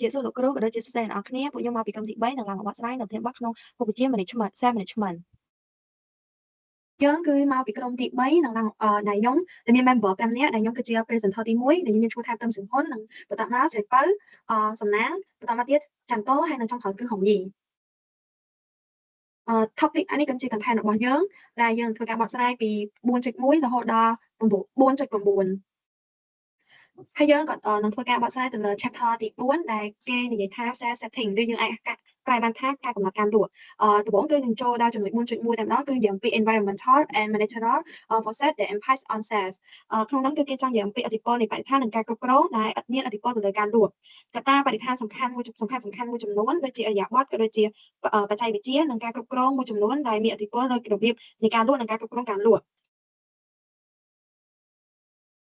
ជាសួរលោកគ្រូក៏ដូចជាសួស្តីអ្នកនរគ្នាពួកខ្ញុំមកពីក្រុមទី3នឹងឡើងមកបកស្រាយនៅធានបទក្នុងមុខវិជ្ជា Management Sales Management យើងគឺមកពីក្រុមទី3នឹងឡើងដែលខ្ញុំដែលមាន member 5នាក់ដែលខ្ញុំគឺជា presenter ទី1ដែលខ្ញុំមានឈ្មោះថាទឹមសង្ហ៊ុននិងបន្តមកស្រីពៅសំណាងបន្តមកទៀតចន្ទតោហើយនិងចុងក្រោយគឺហុងយីtopic អានេះគឺជា content របស់យើងដែលយើងធ្វើការបកស្រាយពី4.1រហូតដល់4.9ហើយយើងក៏នឹងធ្វើការបកស្រាយទៅលើ chapter ទី4ដែលគេនិយាយថា sales setting ឬយើងអាចប្រែបានថាការកំណត់ការលក់ដំបូងគឺនឹងចូលដល់ចំណុច4.1តែម្ដងគឺនិយាយអំពី environmental and managerial process that impact on sales ក្នុងនោះគឺគេចង់និយាយអំពីឥទ្ធិពលនៃបរិស្ថាននិងការគ្រប់គ្រងដែលឥតមានឥទ្ធិពលទៅលើការលក់កត្តាបរិស្ថានសំខាន់មួយសំខាន់សំខាន់មួយចំនួនដូចជាឥរិយាបថក៏ដូចជាបច្ចេកវិទ្យានិងការគ្រប់គ្រងមួយចំនួនដែលមានឥទ្ធិពលលើរបៀបនៃការលក់និងការគ្រប់គ្រងការលក់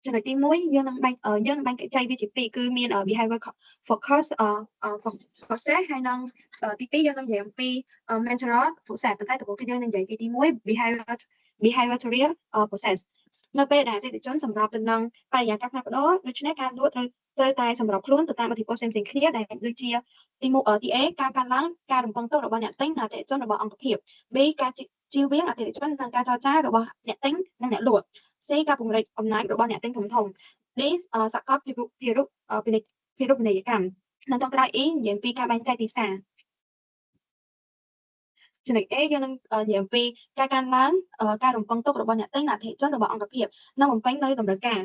ចំណុចទី1យើងនឹងបែងយើងនឹងបែងចែកវាជាពីរគឺមាន behavior focus process ហើយនឹងទី2យើងនឹងនិយាយអំពី mental process ប៉ុន្តែដំបូងគឺយើងនឹងនិយាយពីទី1 behavioral process នៅពេលដែលអតិថិជនសម្របទៅនឹងបរិយាកាសផ្លាស់ប្ដូរដូច្នេះការលក់ត្រូវតែសម្របខ្លួនទៅតាមឥទ្ធិពលផ្សេងៗគ្នាដែលដូចជាទី1ទី A ការកើនឡើងការរំពឹងទុករបស់អ្នកទិញនិងអតិថិជនរបស់អង្គភាព B ការជៀសវាងអតិថិជននិងការចរចារបស់អ្នកទិញនិងអ្នកលក់ C ការពង្រីកអំណាចរបស់អ្នកទិញធំធំ D សកលភាភារុភារុពាណិជ្ជកម្មនិងចុងក្រោយ E និយាយពីការបែងចែកទីផ្សារចំណុច A យើងនឹងនិយាយអំពីការកើនឡើងការរំពឹងទុករបស់អ្នកទិញនិងអតិថិជនរបស់អង្គភាពនិងបំពេញនៅតម្រូវការ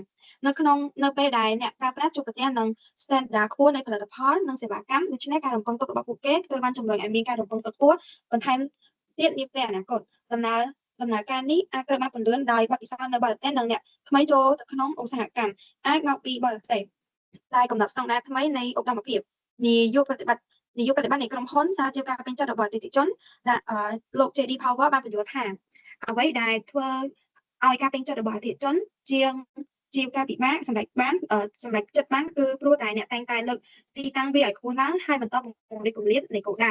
នៅក្នុងនៅពេលដែលអ្នកប្រើប្រាស់ជួបប្រទះនឹង standard ខ្ពស់នៃផលិតផលនិងសេវាកម្មដូច្នេះការរំពឹងទុករបស់ពួកគេត្រូវបានជំរុញឲ្យមានការរំពឹងទុកខ្ពស់បន្ថែមទៀតនាពេលអនាគតដំណើរការនេះអាចត្រូវបានពន្លឿនដោយបទពិសោធន៍នៅបរទេសនិងអ្នកថ្មីចូលទៅក្នុងឧស្សាហកម្មអាចមកពីបរទេសដែលកំណត់ស្តង់ដារថ្មីនៃឧត្តមភាពនាយកប្រតិបត្តិនៃក្រុមហ៊ុនសារជាការពេញចិត្តរបស់អតិថិជនដែលលោក JD Power បានពន្យល់ថាអ្វីដែលធ្វើឲ្យការពេញចិត្តរបស់អតិថិជនជាងជាការពិបាកសម្រេចបានសម្រេចចិត្តបានគឺព្រោះតែអ្នកតែងតែលើកទីតាំងវាឲ្យខ្ពស់ឡើងហើយបន្តពង្រីកគម្លាតនៃគោលដៅ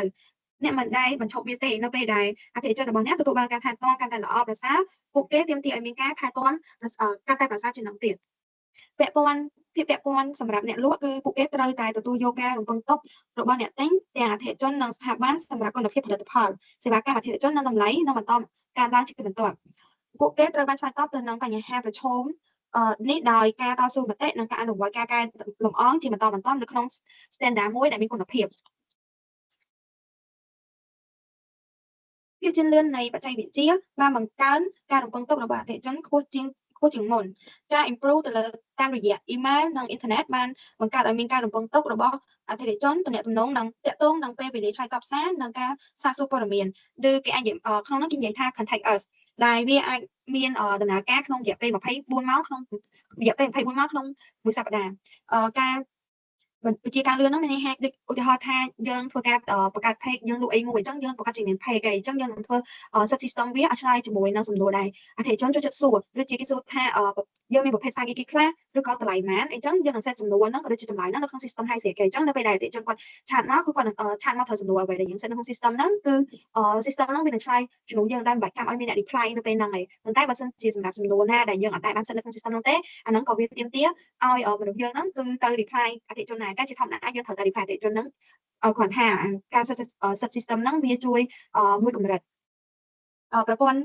អ្នកមិនដែលបញ្ឈប់វាទេនៅពេលដែលអតិថិជនរបស់អ្នកទទួលបានការថែទាំកាន់តែល្អប្រសើរពួកគេទាមទារឲ្យមានការថែទាំកាន់តែប្រសើរជាងនឹងទៀតពាក់ព័ន្ធភាពពាក់ព័ន្ធសម្រាប់អ្នកលក់គឺពួកគេត្រូវតែទទួលយកការរំពឹងទុករបស់អ្នកទិញទាំងអតិថិជននិងស្ថាប័នសម្រាប់គុណភាពផលិតផលសេវាកម្មអតិថិជននិងតម្លៃនិងបន្តការឡើងជាបន្ទាប់ពួកគេត្រូវបានឆ្លើយតបទៅនឹងបញ្ហាប្រឈមនេះដោយការតស៊ូមតិនិងការអនុវត្តការកែលម្អជាបន្តបន្ទាប់នៅក្នុង standard មួយដែលមានគុណភាពភាពជឿនលឿននៃបច្ចេកវិទ្យាបានបង្កើនការរំពឹងទុករបស់អតិថិជនខ្ពស់ជាងមុនការ improve ទៅលើតាមរយៈ email និង internet បានបង្កើតឲ្យមានការរំពឹងទុករបស់អតិថិជនទំនាក់ទំនងនិងតាក់ទងនឹងពេលវេលាឆ្លើយតបសារនិងការសាកសួរព័ត៌មានឬគេអាចក្នុងនោះគេនិយាយថា contact us ដែលវាអាចមានដំណើរការក្នុងរយៈពេល24ម៉ោងក្នុងរយៈពេល24ម៉ោងក្នុងមួយសប្តាហ៍ការវិជាការលឿនហ្នឹងមានន័យថាដូចឧទាហរណ៍ថាយើងធ្វើការបង្កើត page យើងលក់អីមួយអញ្ចឹងយើងប្រកាសជាមាន page អីអញ្ចឹងយើងនឹងធ្វើ set system វាឲ្យឆ្លើយជាមួយនឹងសំណួរដែរអតិថិជនចូលចិត្តសួរឬជាគេសួរថាយើងមានប្រភេទសាច់អីគេខ្លះឬក៏តម្លៃប៉ុន្មានអញ្ចឹងយើងនឹង set សំណួរហ្នឹងក៏ដូចជាតម្លៃហ្នឹងនៅក្នុង system ឲ្យស្រាប់គេអញ្ចឹងនៅពេលដែលអតិថិជនគាត់ chat មកគឺគាត់នឹង chat មកត្រូវសំណួរអ្វីដែលយើង set នៅក្នុង system ហ្នឹងគឺ system ហ្នឹងវានឹងឆ្លើយជំនួសយើងដែរមិនបាច់ចាំឲ្យមានអ្នក reply នៅពេលហ្នឹងឯងប៉ុន្តែបើសិនជាសម្រាប់សំណួរណាដែលយើងអត់ដែលបាន set នៅក្នុង system ហ្នឹងទេអាហ្នឹងក៏វាទាមទារឲ្យមនុស្សយើងហ្នឹងគឺទៅ reply អតិថិជនដែរតែជាធម្មតាយើងត្រូវតែ reply អតិថិជនហ្នឹងគ្រាន់ថាការ set system ហ្នឹងវាជួយមួយកម្រិតប្រព័ន្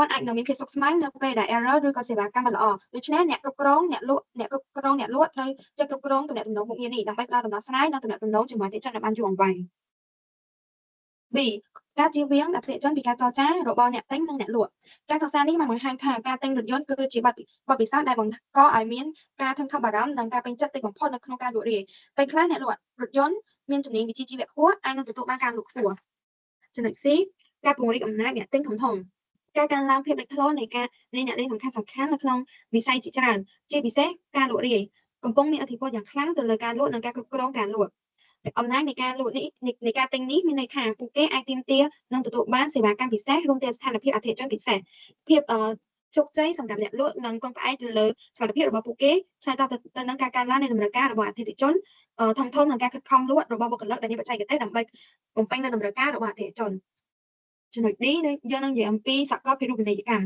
ធអាចនឹងមានភាពស្មុគស្មាញនៅពេលដែល error ឬក៏សេវាកម្មមិនល្អដូច្នេះអ្នកគ្រប់គ្រងអ្នកលក់អ្នកគ្រប់គ្រងអ្នកលក់ត្រូវចេះគ្រប់គ្រងទំនាក់ទំនងមុខងារនេះដើម្បីផ្ដល់ដំណោះស្រាយនិងទំនាក់ទំនងជាមួយអតិថិជនឲ្យបានយូរអង្វែង B ការជៀសវាងអតិថិជនពីការចរចារបស់អ្នកទិញនិងអ្នកលក់ការសិក្សានេះបានបង្ហាញថាការទិញរថយន្តគឺជាបទពិសោធន៍ដែលបង្កឲ្យមានការធំធំបារម្ភនិងការពេញចិត្តតិចបំផុតនៅក្នុងការលក់រាយពេលខ្លះអ្នកលក់រថយន្តមានជំនាញវិជ្ជាជីវៈខ្ពស់អាចនឹងទទួលបានការលក់ខ្ពស់ចំណុច C ការពង្រីកអំណាចអ្នកទិញធំធំការកើនឡើងភាពលេចធ្លោនៃការនៃអ្នកលេងសំខាន់សំខាន់នៅក្នុងវិស័យជាច្រើនជាពិសេសការលក់រាយកំពុងមានឥទ្ធិពលយ៉ាងខ្លាំងទៅលើការលក់និងការគ្រប់គ្រងការលក់អំណាចនៃការលក់នេះនៃការទិញនេះមានន័យថាពួកគេអាចទាមទារនិងទទួលបានសេវាកម្មពិសេសរួមទាំងស្ថានភាពអតិថិជនពិសេសភាពជោគជ័យសម្រាប់អ្នកលក់និងពឹងផ្អែកទៅលើសមត្ថភាពរបស់ពួកគេឆ្លើយតបទៅនឹងការកើនឡើងនៃតម្រូវការរបស់អតិថិជនធំធំនិងការខិតខំលក់របស់បុគ្គលិកដែលមានបច្ចេកទេសដើម្បីបំពេញនូវតម្រូវការរបស់អតិថិជនចំណុច D យើងនឹងនិយាយអំពីសកលភាវូបនីយកម្ម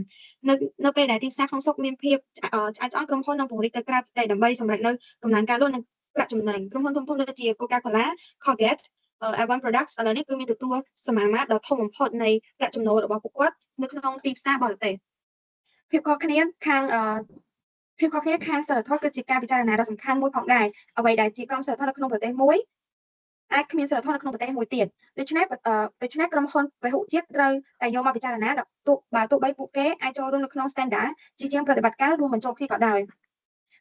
នៅពេលដែលទីផ្សារក្នុងស្រុកមានភាពឆ្អែតឆ្អន់ក្រុមហ៊ុននឹងពង្រីកទៅក្រៅប្រទេសដើម្បីសម្រេចនៅកំណើនការលក់និង ប្រាក់ចំណេញក្រុមហ៊ុនធំៗដូចជា Coca-Cola, Colgate, Avon Products ឥឡូវនេះគឺមានទទួលសមាមាត្រដ៏ធំបំផុតនៃប្រាក់ចំណូលរបស់ពួកគាត់នៅក្នុងទីផ្សារបរទេសភាពខុសគ្នាខាងភាពខុសគ្នាខាងសីលធម៌គឺជាការពិចារណាដ៏សំខាន់មួយផងដែរអ្វីដែលជាក្រមសីលធម៌នៅក្នុងប្រទេសមួយអាចគ្មានសីលធម៌នៅក្នុងប្រទេសមួយទៀតដូច្នេះដូច្នេះក្រុមហ៊ុនពហុជាតិត្រូវតែយកមកពិចារណាទោះបើទោះបីពួកគេអាចចូលរួមនៅក្នុង standard ជាជាងប្រតិបត្តិការរួមបញ្ចូលគ្នាក៏ដោយ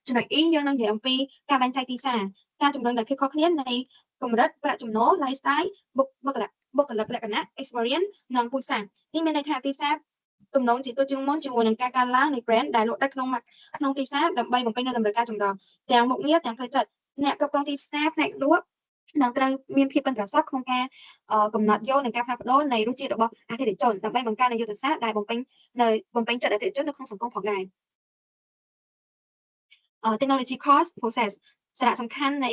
ចំណុច E យើងនឹងនិយាយអំពីការបែងចែកទីផ្សារការជំរុញដោយភាពខុសគ្នានៃកម្រិតប្រាក់ចំណូល lifestyle បុគ្គលិកបុគ្គលិកលក្ខណៈ experience និងពូជសាសន៍នេះមានន័យថាទីផ្សារទំនងជាទូជាងមុនជាមួយនឹងការកើនឡើងនៃ brand ដែលលក់ដាច់ក្នុងក្នុងទីផ្សារដើម្បីបំពេញនូវតម្រូវការចម្រុះទាំងមុខងារទាំងផ្លូវចិត្តអ្នកគ្រប់គ្រងទីផ្សារផ្នែកលក់នឹងត្រូវមានភាពប៉ិនប្រសប់ក្នុងការកំណត់យកនិងការផ្លាស់ប្ដូរនៃរសជាតិរបស់អតិថិជនដើម្បីបង្កើននូវយុទ្ធសាស្ត្រដែលបំពេញនៅបំពេញចិត្តអតិថិជននៅក្នុងសង្គមផងដែរ technological process សារៈសំខាន់នៃ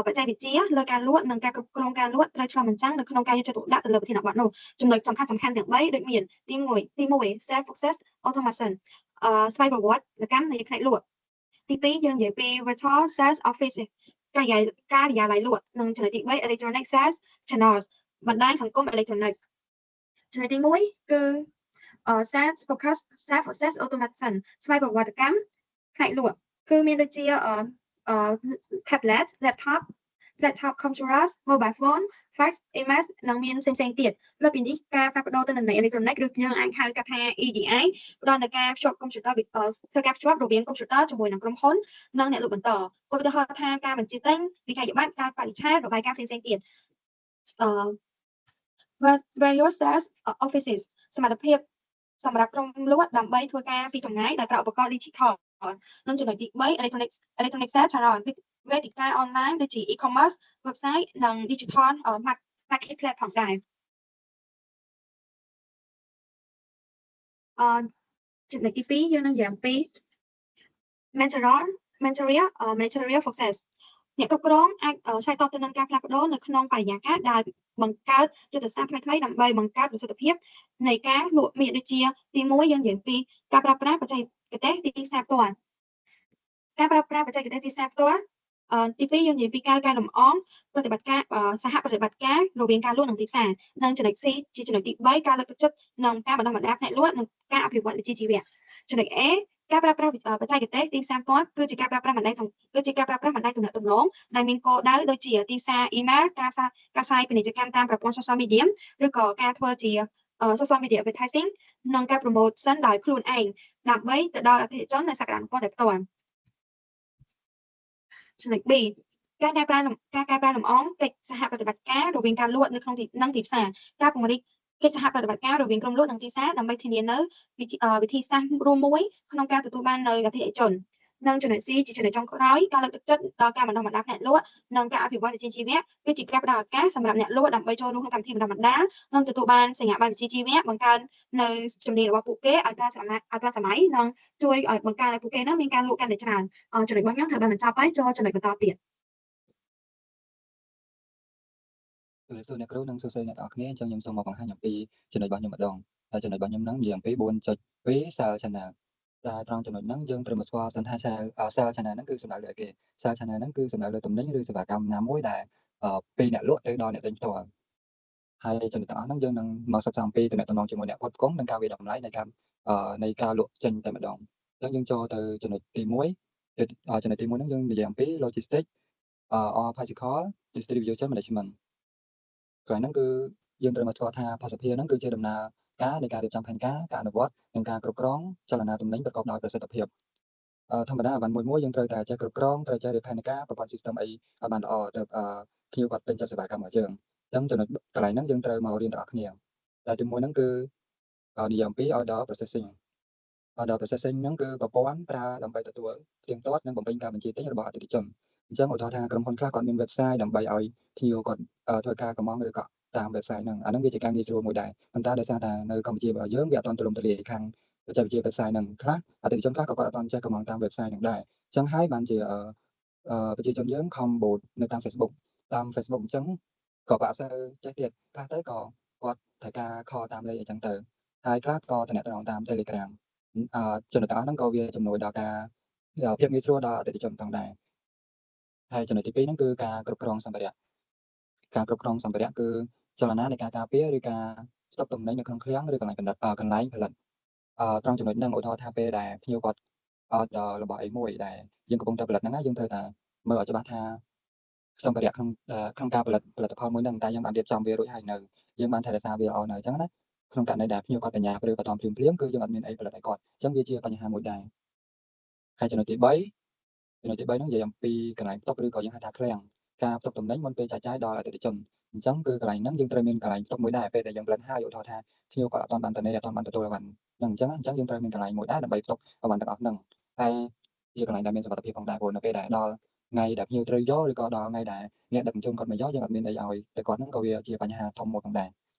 បច្ចេកវិទ្យាលើការលក់និងការគ្រប់គ្រងការលក់ត្រូវឆ្លុះបញ្ចាំងនៅក្នុងការយកចិត្តទុកដាក់ទៅលើប្រធានបទនោះចំណុចសំខាន់សំខាន់ទាំង3ដូចមានទី1ទី1 sales process automation ស្វ័យប្រវត្តិកម្មនៃផ្នែកលក់ទី2យើងនិយាយពី virtual sales office ការិយាការិយាល័យលក់និងចំណុចទី3 electronic sales channels បណ្ដាញសង្គមអេឡិចត្រូនិកចំណុចទី1គឺ sales process automation ស្វ័យប្រវត្តិកម្មផ្នែកលក់គឺមានដូចជា tablet, laptop computers, mobile phone, fax, email និងមានផ្សេងៗទៀតលើពីនេះការផ្លាស់ប្ដូរទិន្នន័យអេឡិចត្រូនិកឬយើងអាចហៅកាត់ថា EDI ផ្ដល់នូវការភ្ជាប់កុំព្យូទ័រធ្វើការភ្ជាប់រវាងកុំព្យូទ័រជាមួយនឹងក្រុមហ៊ុននិងអ្នកលក់បន្តឧទាហរណ៍ថាការបញ្ជាទិញវិក្កយបត្រការបរិច្ឆេទរបាយការណ៍ផ្សេងៗទៀតអឺ Virtual Sales Offices សមត្ថភាពសម្រាប់ក្រុមលក់ដើម្បីធ្វើការពីចម្ងាយដោយប្រើឧបករណ៍ digital និងចំណុចទី3 electronic sales channel វេទិកាអនឡាញដូចជា e-commerce website និង digital marketplace ផងដែរអឺចំណុចទី2យើងនឹងនិយាយអំពី managerial process អ្នកគ្រប់គ្រងអាចឆ្លើយតបទៅនឹងការផ្លាស់ប្ដូរនៅក្នុងបរិយាកាសដោយបង្កើតយុទ្ធសាស្ត្រថ្មីៗដើម្បីបង្កើតប្រសិទ្ធភាពនៃការលក់មានដូចជាទី1យើងនិយាយពីការប្រើប្រាស់បច្ចេកទេសទីផ្សារផ្ទាល់ការប្រើប្រាស់បច្ចេកទេសទីផ្សារផ្ទាល់ទី2យើងនិយាយពីការកែលម្អប្រតិបត្តិការសហប្រតិបត្តិការរវាងការលក់និងទីផ្សារនិងចំណុច C ជាចំណុចទី3ការលើកទឹកចិត្តនិងការបណ្ដុះបណ្ដាលផ្នែកលក់និងការអភិវឌ្ឍវិជ្ជាជីវៈចំណុច A ការប្រើប្រាស់បច្ចេកទេសទីផ្សារផ្ទាល់គឺជាការប្រើប្រាស់បណ្ដាញគឺជាការប្រើប្រាស់បណ្ដាញទំនាក់ទំនងដែលមានគោលដៅដូចជាទីផ្សារអ៊ីមែលការផ្សាយការផ្សាយពាណិជ្ជកម្មតាមប្រព័ន្ធ social media ឬក៏ការធ្វើជា social media advertising និងការ promotion ដោយខ្លួនឯងដើម្បីទៅដល់អតិថិជននៅសក្តានុពលដោយផ្ទាល់ចំណុច B ការកែប្រែការកែប្រែលម្អកិច្ចសហប្រតិបត្តិការរវាងការលក់នៅក្នុងនិងទីផ្សារការពង្រីកកិច្ចសហប្រតិបត្តិការរវាងក្រុមលក់និងទីផ្សារដើម្បីធានានៅវិធីសាស្ត្ររួមមួយក្នុងការទទួលបាននូវអតិថិជននិងចំណុច C ជាចំណុចចុងក្រោយការលើកទឹកចិត្តដល់ការបណ្ដុះបណ្ដាលផ្នែកលក់និងការអភិវឌ្ឍវិជ្ជាជីវៈគឺជាការផ្ដល់ឱកាសសម្រាប់អ្នកលក់ដើម្បីចូលរួមក្នុងកម្មវិធីបណ្ដុះបណ្ដាលនិងទទួលបានសញ្ញាបត្រវិជ្ជាជីវៈបង្កើននៅជំនាញរបស់ពួកគេឲ្យទាន់សម័យឲ្យទាន់សម័យនិងជួយឲ្យបង្កើនឲ្យពួកគេនឹងមានការលក់កាន់តែច្រើនចំណុចរបស់ខ្ញុំត្រូវបានបញ្ចប់ហើយចូលចំណុចបន្តទៀត ជំរាបសួរអ្នកគ្រូនិងសួស្តីអ្នកទាំងអស់គ្នាអញ្ចឹងខ្ញុំសូមមកបង្ហាញអំពីចំណុចរបស់ខ្ញុំម្ដងហើយចំណុចរបស់ខ្ញុំហ្នឹងនិយាយអំពី4.2 Sales Channel ដែលត្រង់ចំណុចហ្នឹងយើងត្រូវមកស្គាល់សិនថា Sales Channel ហ្នឹងគឺសំដៅលើអីគេ Sales Channel ហ្នឹងគឺសំដៅលើទំនិញឬសេវាកម្មណាមួយដែលពីអ្នកលក់ទៅដល់អ្នកទិញផ្ទាល់ហើយចំណុចទាំងអស់ហ្នឹងយើងនឹងមកសិក្សាអំពីទំនាក់ទំនងជាមួយអ្នកផ្គត់ផ្គង់និងការវាយតម្លៃនៃការលក់ចេញតែម្ដងអញ្ចឹងយើងចូលទៅចំណុចទី1ចំណុចទី1ហ្នឹងយើងនិយាយអំពី Logistics or Physical Distribution Management កន្លែងហ្នឹងគឺយើងត្រូវមកស្គាល់ថាភស្តុភារហ្នឹងគឺជាដំណើរការនៃការរៀបចំផែនការការអនុវត្តនិងការគ្រប់គ្រងចលនាទំនិញប្រកបដោយប្រសិទ្ធភាពធម្មតាអីវ៉ាន់មួយមួយយើងត្រូវតែចេះគ្រប់គ្រងត្រូវចេះរៀបផែនការប្រព័ន្ធ system អីឲ្យបានល្អទៅភ្ញៀវគាត់ពេញចិត្តសេវាកម្មរបស់យើងអញ្ចឹងចំណុចកន្លែងហ្នឹងយើងត្រូវមករៀនទាំងអស់គ្នាតែទីមួយហ្នឹងគឺនិយាយអំពី order processing order processing ហ្នឹងគឺប្រព័ន្ធប្រើដើម្បីទទួលផ្ទៀងផ្ទាត់និងបំពេញការបញ្ជាទិញរបស់អតិថិជនអញ្ចឹងឧទាហរណ៍ថាក្រុមហ៊ុនខ្លះគាត់មាន website ដើម្បីឲ្យភ្ញៀវគាត់ធ្វើការកម្មង់ឬក៏តាម website ហ្នឹងអាហ្នឹងវាជាការងាយស្រួលមួយដែរប៉ុន្តែដោយសារតែនៅកម្ពុជារបស់យើងវាអត់ទាន់ទូលំទូលាយខាងបច្ចេកវិទ្យា website ហ្នឹងខ្លះអតិថិជនខ្លះក៏គាត់អត់ទាន់ចេះកម្មង់តាម website ហ្នឹងដែរអញ្ចឹងហើយបានជាប្រជាជនយើងខំបូតនៅតាម Facebook តាម Facebook អញ្ចឹងក៏គាត់អត់សូវចេះទៀតខ្លះទៅក៏គាត់ត្រូវការ call តាមលេខអញ្ចឹងទៅហើយខ្លះក៏ទំនាក់ទំនងតាម Telegram ចំណុចទាំងអស់ហ្នឹងក៏វាជំនួយដល់ការភាពងាយស្រួលដល់អតិថិជនផងដែរ ហើយចំណុចទី2ហ្នឹងគឺការគ្រប់គ្រងសម្ភារៈការគ្រប់គ្រងសម្ភារៈគឺចលនានៃការការពារឬការស្តុកទំនិញនៅក្នុងឃ្លាំងឬកន្លែងផលិតកន្លែងផលិតត្រង់ចំណុចហ្នឹងឧទាហរណ៍ថាពេលដែលភ្ញៀវគាត់អត់របស់អីមួយដែលយើងកំពុងតែផលិតហ្នឹងយើងត្រូវតែមើលឲ្យច្បាស់ថាសម្ភារៈក្នុងក្នុងការផលិតផលិតផលមួយហ្នឹងតែយើងបានរៀបចំវារួចហើយនៅយើងបានថែរក្សាវាល្អនៅអញ្ចឹងណាក្នុងករណីដែលភ្ញៀវគាត់បញ្ញាឬក៏តំភ្លាមភ្លាមគឺយើងអត់មានអីផលិតឲ្យគាត់អញ្ចឹងវាជាបញ្ហាមួយដែរហើយចំណុចទី3ចំណុចទី3ហ្នឹងនិយាយអំពីកន្លែងផ្ទុកឬក៏យើងហៅថាឃ្លាំងការផ្ទុកទំនិញមុនពេលចែកចាយដល់អតិថិជនអញ្ចឹងគឺកន្លែងហ្នឹងយើងត្រូវមានកន្លែងផ្ទុកមួយដែរពេលដែលយើងផលិតហើយឧទាហរណ៍ថាភ្ញៀវគាត់អត់ទាន់បានទំនេរអត់ទាន់បានទទួលអីវ៉ាន់ហ្នឹងអញ្ចឹងយើងត្រូវមានកន្លែងមួយដែរដើម្បីផ្ទុកអីវ៉ាន់ទាំងអស់ហ្នឹងហើយជាកន្លែងដែលមានសុវត្ថិភាពផងដែរព្រោះនៅពេលដែលដល់ថ្ងៃដែលភ្ញៀវត្រូវយកឬក៏ដល់ថ្ងៃដែលអ្នកដឹកជញ្ជូនគាត់មកយកយើងអត់មានអីឲ្យតែគាត់ហ្នឹងក៏វាជាបញ្ហាធំមួយផងដែរ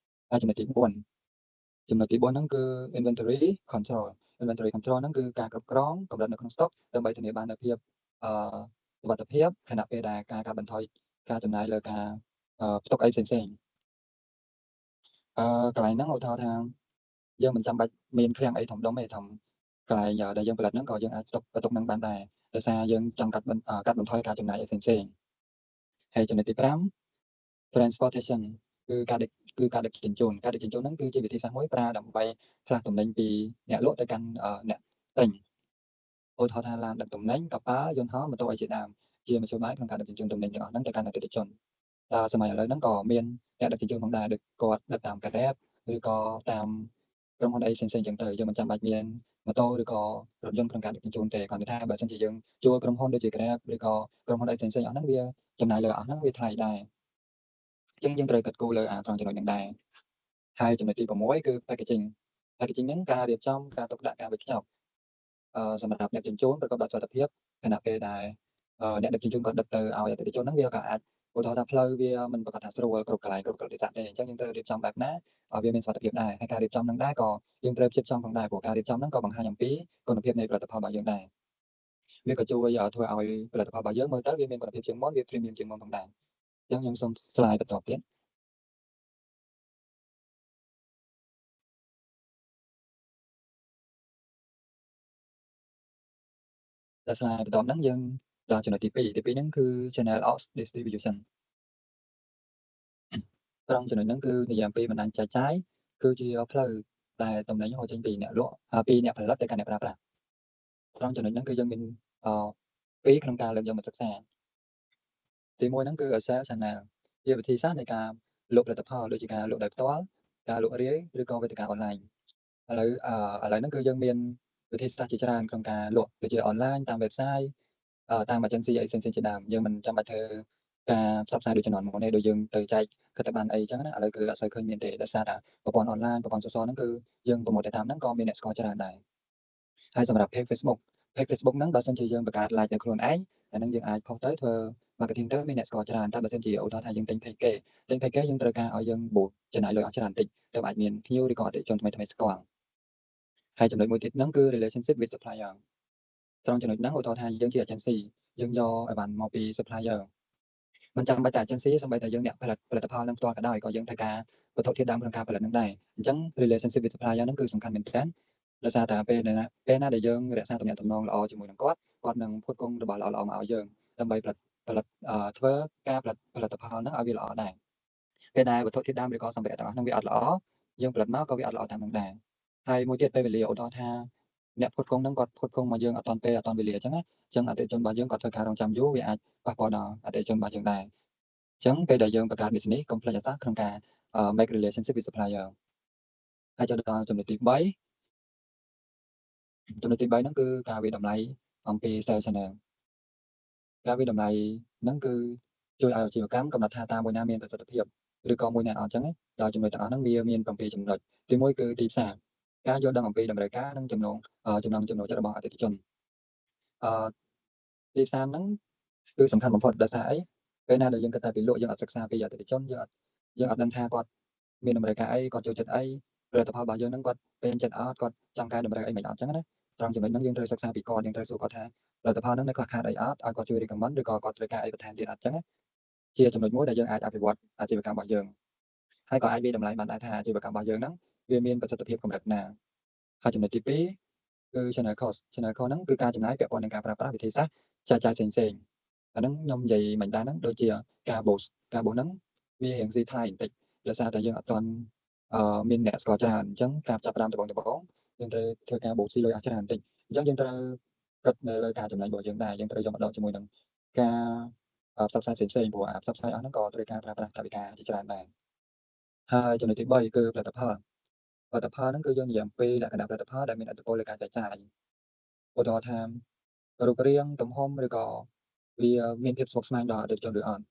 ហើយចំណុចទី4ចំណុចទី4ហ្នឹងគឺ inventory control inventory control ហ្នឹងគឺការគ្រប់គ្រងកម្រិតនៅក្នុង stock ដើម្បីធានាបាននូវភាពអឺសុវត្ថិភាពខណៈពេលដែលការកាត់បន្ថយការចំណាយលើការផ្ទុកអីផ្សេងៗកន្លែងហ្នឹងឧទាហរណ៍ថាយើងមិនចាំបាច់មានឃ្លាំងអីធំដុំទេធំកន្លែងដែលយើងផលិតហ្នឹងក៏យើងអាចផ្ទុកបន្ទុកហ្នឹងបានដែរដោយសារយើងចង់កាត់កាត់បន្ថយការចំណាយអីផ្សេងៗហើយចំណុចទី5 transportation គឺការដឹកជញ្ជូនការដឹកជញ្ជូនហ្នឹងគឺជាវិធីសាស្ត្រមួយប្រើដើម្បីផ្លាស់ទំនិញពីអ្នកលក់ទៅកាន់អ្នកទិញឧទាហរណ៍ថាឡានដឹកទំនិញកប៉ាល់យន្តហោះម៉ូតូអីជាដើមជាមធ្យោបាយក្នុងការដឹកជញ្ជូនទំនិញទាំងអស់ហ្នឹងទៅកាន់អតិថិជនតើសម័យឥឡូវហ្នឹងក៏មានអ្នកដឹកជញ្ជូនផងដែរដូចគាត់ដឹកតាម Grab ឬក៏តាមក្រុមហ៊ុនអីផ្សេងៗចឹងទៅយើងមិនចាំបាច់មានម៉ូតូឬក៏រថយន្តក្នុងការដឹកជញ្ជូនទេគ្រាន់តែថាបើសិនជាយើងជួលក្រុមហ៊ុនដូចជា Grab ឬក៏ក្រុមហ៊ុនអីផ្សេងៗអស់ហ្នឹងវាចំណាយលើអស់ហ្នឹងវាថ្លៃដែរអញ្ចឹងយើងត្រូវគិតគូរលើអាត្រង់ចំណុចហ្នឹងដែរហើយចំណុចទី6គឺ packaging packaging ហ្នឹងការរៀបចំការទុកដាក់ការវេចខ្ចប់សម្រាប់អ្នកជញ្ជូនប្រកបដោយសុវត្ថិភាពខណៈពេលដែលអ្នកដឹកជញ្ជូនគាត់ដឹកទៅឲ្យអតិថិជនហ្នឹងវាក៏អាចឧទាហរណ៍ថាផ្លូវវាមិនប្រាកដថាស្រួលគ្រប់កន្លែងគ្រប់កលៈទេសៈទេអញ្ចឹងយើងត្រូវរៀបចំបែបណាឲ្យវាមានសុវត្ថិភាពដែរហើយការរៀបចំហ្នឹងដែរក៏យើងត្រូវផ្ចិតផ្ចង់ផងដែរព្រោះការរៀបចំហ្នឹងក៏បង្ហាញអំពីគុណភាពនៃផលិតផលរបស់យើងដែរវាក៏ជួយធ្វើឲ្យផលិតផលរបស់យើងមើលទៅវាមានគុណភាពជាងមុនវា premium ជាងមុនផងដែរអញ្ចឹងខ្ញុំសូម slide បន្តទៀតដល់ slide បន្តហ្នឹងយើងដល់ចំណុចទី2ទី2ហ្នឹងគឺ channel of distribution ត្រង់ចំណុចហ្នឹងគឺនិយាយអំពីបណ្ដាញចែកចាយគឺជាផ្លូវដែលតំណែងហូរចេញពីអ្នកលក់ពីអ្នកផលិតទៅកាន់អ្នកប្រើប្រាស់ត្រង់ចំណុចហ្នឹងគឺយើងមានពីរក្នុងការលើកយកមកសិក្សាទី1ហ្នឹងគឺ sales channel ជាវិធីសាស្ត្រនៃការលក់ផលិតផលដូចជាការលក់ដោយផ្ទាល់ការលក់រាយឬក៏វេទិកាអនឡាញឥឡូវហ្នឹងគឺយើងមានវិធីសាស្ត្រជាច្រើនក្នុងការលក់ដូចជាអនឡាញតាម website តាម agency អីផ្សេងៗជាដើមយើងមិនចាំបាច់ធ្វើការផ្សព្វផ្សាយដូចជំនាន់មុនទេដូចយើងទៅចែកខិត្តប័ណ្ណអីចឹងណាឥឡូវគឺអត់សូវឃើញមានទេដោយសារតែប្រព័ន្ធអនឡាញប្រព័ន្ធ social ហ្នឹងគឺយើង promote ទៅតាមហ្នឹងក៏មានអ្នកស្គាល់ច្រើនដែរហើយសម្រាប់ page Facebook page Facebook ហ្នឹងបើសិនជាយើងបង្កើត like ដោយខ្លួនឯងអាហ្នឹងយើងអាចផុសទៅធ្វើ marketing ទៅមានអ្នកស្គាល់ច្រើនតែបើសិនជាឧទាហរណ៍ថាយើងទិញ page គេទិញ page គេយើងត្រូវការឲ្យយើងបូកចំណាយលុយអស់ច្រើនបន្តិចទើបអាចមានភ្ញៀវឬក៏អតិថិជនថ្មីៗស្គាល់ហើយចំណុចមួយទៀតហ្នឹងគឺ relationship with supplier ត្រង់ចំណុចហ្នឹងឧទាហរណ៍ថាយើងជា agency យើងយកអីវ៉ាន់មកពី supplier មិនចាំបាច់តែ agency សូម្បីតែយើងអ្នកផលិតផលិតផលនឹងផ្ទាល់ក៏ដោយក៏យើងត្រូវការវត្ថុធាតុដើមក្នុងការផលិតនឹងដែរអញ្ចឹង relationship with supplier ហ្នឹងគឺសំខាន់មែនទែនដោយសារតែពេលណាដែលយើងរក្សាទំនាក់ទំនងល្អជាមួយនឹងគាត់គាត់នឹងផ្គត់ផ្គង់របស់ល្អៗមកឲ្យយើងដើម្បីផលិតផលិតធ្វើការផលិតផលិតផលហ្នឹងឲ្យវាល្អដែរពេលដែលវត្ថុធាតុដើមឬក៏សម្ភារៈទាំងអស់ហ្នឹងវាអត់ល្អយើងផលិតមកក៏វាអត់ល្អតាមនឹងដែរហើយមួយទៀតពេលវេលាឧទាហរណ៍ថាអ្នកផ្គត់ផ្គង់ហ្នឹងគាត់ផ្គត់ផ្គង់មកយើងអត់ទាន់ពេលអត់ទាន់វេលាអញ្ចឹងណាអញ្ចឹងអតិថិជនរបស់យើងគាត់ធ្វើការរងចាំយូរវាអាចប៉ះពាល់ដល់អតិថិជនរបស់យើងដែរអញ្ចឹងពេលដែលយើងបង្កើត business កុំភ្លេចអសក្នុងការ make relationship with supplier ហើយចូលដល់ចំណុចទី3ចំណុចទី3ហ្នឹងគឺការវាយតម្លៃអំពី sales channel ការវាយតម្លៃហ្នឹងគឺជួយឲ្យអាជីវកម្មកំណត់ថាតើមួយណាមានប្រសិទ្ធភាពឬក៏មួយណាអត់អញ្ចឹងដល់ចំណុចទាំងអស់ហ្នឹងវាមាន7ចំណុចទី1គឺទីផ្សារការយល់ដឹងអំពីតម្រូវការនិងចំណងចំណង់ចំណូលចិត្តរបស់អតិថិជនអឺទីផ្សារហ្នឹងគឺសំខាន់បំផុតដោយសារអីពេលណាដែលយើងគិតតែពីលក់យើងអត់សិក្សាពីអតិថិជនយើងអត់ដឹងថាគាត់មានតម្រូវការអីគាត់ចូលចិត្តអីផលិតផលរបស់យើងហ្នឹងគាត់ពេញចិត្តអត់គាត់ចង់កែតម្រូវអីមិនអត់អញ្ចឹងណាត្រង់ចំណុចហ្នឹងយើងត្រូវសិក្សាពីគាត់យើងត្រូវសួរគាត់ថាផលិតផលហ្នឹងនៅខ្វះខាតអីអត់ឲ្យគាត់ជួយ recommend ឬក៏គាត់ត្រូវការអីបន្ថែមទៀតអត់អញ្ចឹងជាចំណុចមួយដែលយើងអាចអភិវឌ្ឍអាជីវកម្មរបស់យើងហើយក៏អាចវាយតម្លៃបានដែរថាអាជីវកម្មរបស់យើងហ្នឹងវាមានប្រសិទ្ធភាពកម្រិតណាហើយចំណុចទី2គឺ channel cost channel cost ហ្នឹងគឺការចំណាយពាក់ព័ន្ធនឹងការប្រើប្រាស់វិធីសាស្ត្រចែកចាយផ្សេងៗ អាហ្នឹងខ្ញុំនិយាយមិញដែរហ្នឹងដូចជាការ boost ការ boost ហ្នឹងវារៀងស៊ីថ្លៃបន្តិចដោយសារតែយើងអត់ទាន់មានអ្នកស្គាល់ច្រើនអញ្ចឹងការចាប់ផ្ដើមដំបូងៗយើងត្រូវធ្វើការ boost ស៊ីលុយអស់ច្រើនបន្តិចអញ្ចឹងយើងត្រូវគិតនៅលើការចំណេញរបស់យើងដែរយើងត្រូវយកមកដកជាមួយនឹងការផ្សព្វផ្សាយផ្សេងៗព្រោះអាផ្សព្វផ្សាយអស់ហ្នឹងក៏ត្រូវការប្រើប្រាស់ថវិកាជាច្រើនដែរហើយចំណុចទី3គឺផលិតផលផលិតផលហ្នឹងគឺយើងនិយាយអំពីលក្ខណៈផលិតផលដែលមានឥទ្ធិពលលើការចែកចាយឧទាហរណ៍ថារូបរាងទំហំឬក៏វាមានភាពស្មុគស្មាញដល់អតិថិជនឬអត់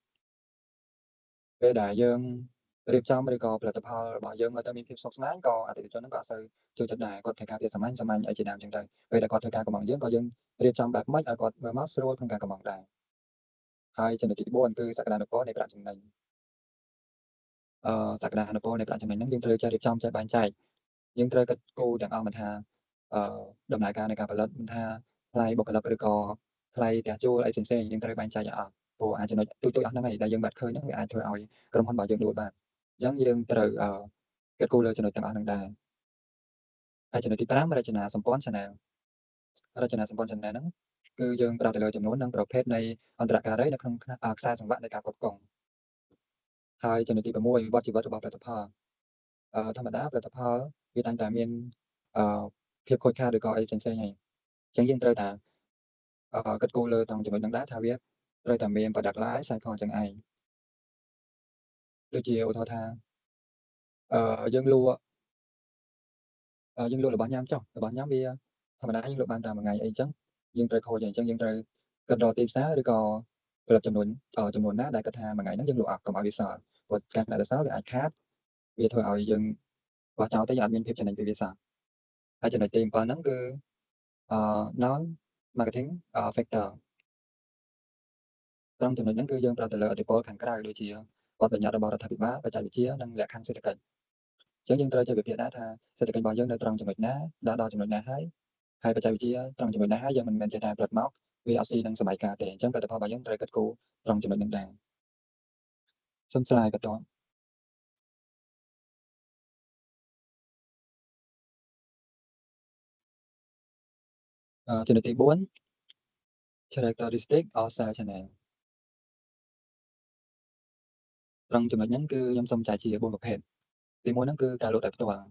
ពេលដែលយើងរៀបចំឬក៏ផលិតផលរបស់យើងមើលទៅមានភាពស្មុគស្មាញក៏អតិថិជនហ្នឹងក៏អត់សូវចូលចិត្តដែរគាត់ត្រូវការភាពសាមញ្ញសាមញ្ញអីជាដើមចឹងទៅពេលដែលគាត់ធ្វើការកម្ម៉ង់យើងក៏យើងរៀបចំបែបម៉េចឲ្យគាត់មើលមកស្រួលក្នុងការកម្ម៉ង់ដែរហើយចំណុចទី4គឺសក្តានុពលនៃប្រាក់ចំណេញសក្តានុពលនៃប្រាក់ចំណេញហ្នឹងយើងត្រូវចេះរៀបចំចេះបែងចែកយើងត្រូវគិតគូរទាំងអស់មិនថាដំណើរការនៃការផលិតមិនថាថ្លៃបុគ្គលិកឬក៏ថ្លៃផ្ទះជួលអីផ្សេងៗយើងត្រូវបែងចែកឲ្យអស់ព្រោះអាចចំណុចទូចៗអស់ហ្នឹងឯងដែលយើងបាត់ឃើញហ្នឹងវាអាចធ្វើឲ្យក្រុមហ៊ុនរបស់យើងដួលបានអញ្ចឹងយើងត្រូវគិតគូរលើចំណុចទាំងអស់ហ្នឹងដែរហើយចំណុចទី5រចនាសម្ព័ន្ធ channel រចនាសម្ព័ន្ធ channel ហ្នឹងគឺយើងផ្ដោតទៅលើចំនួននិងប្រភេទនៃអន្តរការីនៅក្នុងខ្សែសង្វាក់នៃការផ្គត់ផ្គង់ហើយចំណុចទី6វដ្តជីវិតរបស់ផលិតផលធម្មតាផលិតផលវាតែងតែមានភាពខូចខាតឬក៏អីផ្សេងៗហើយអញ្ចឹងយើងត្រូវតែគិតគូរលើត្រង់ចំណុចហ្នឹងដែរថាវាត្រូវតែមាន product life cycle អញ្ចឹងឯងដូចជាឧទាហរណ៍ថាយើងលក់យើងលក់របស់ញ៉ាំចុះរបស់ញ៉ាំវាធម្មតាយើងលក់បានតាមមួយថ្ងៃអីចឹងយើងត្រូវខូចអញ្ចឹងយើងត្រូវគិតរកទីផ្សារឬក៏ផលិតចំនួនចំនួនណាដែលគិតថាមួយថ្ងៃហ្នឹងយើងលក់អស់កុំឲ្យវាសល់ព្រោះការដែលសល់វាអាចខាតវាធ្វើឲ្យយើងបោះចោលទៅយើងអត់មានភាពចំណេញពីវាសោះហើយចំណុចទី7ហ្នឹងគឺnon marketing factor ត្រង់ចំណុចហ្នឹងគឺយើងផ្ដោតទៅលើឥទ្ធិពលខាងក្រៅដូចជាបទបញ្ញត្តិរបស់រដ្ឋាភិបាលបច្ចេកវិទ្យានិងលក្ខខណ្ឌសេដ្ឋកិច្ចអញ្ចឹងយើងត្រូវចេះវិភាគដែរថាសេដ្ឋកិច្ចរបស់យើងនៅត្រង់ចំណុចណាដល់ចំណុចណាហើយហើយបច្ចេកវិទ្យាត្រង់ចំណុចណាហើយយើងមិនមែនចេះតែផលិតមកវាអត់ស៊ីនឹងសម័យកាលទេអញ្ចឹងផលិតផលរបស់យើងត្រូវគិតគូរត្រង់ចំណុចហ្នឹងដែរសូម slide បន្តចំណុចទី4 characteristic of sales channel ត្រង់ចំណុចហ្នឹងគឺខ្ញុំសូមចែកជា4ប្រភេទទី1ហ្នឹងគឺការលក់ដោយផ្ទាល់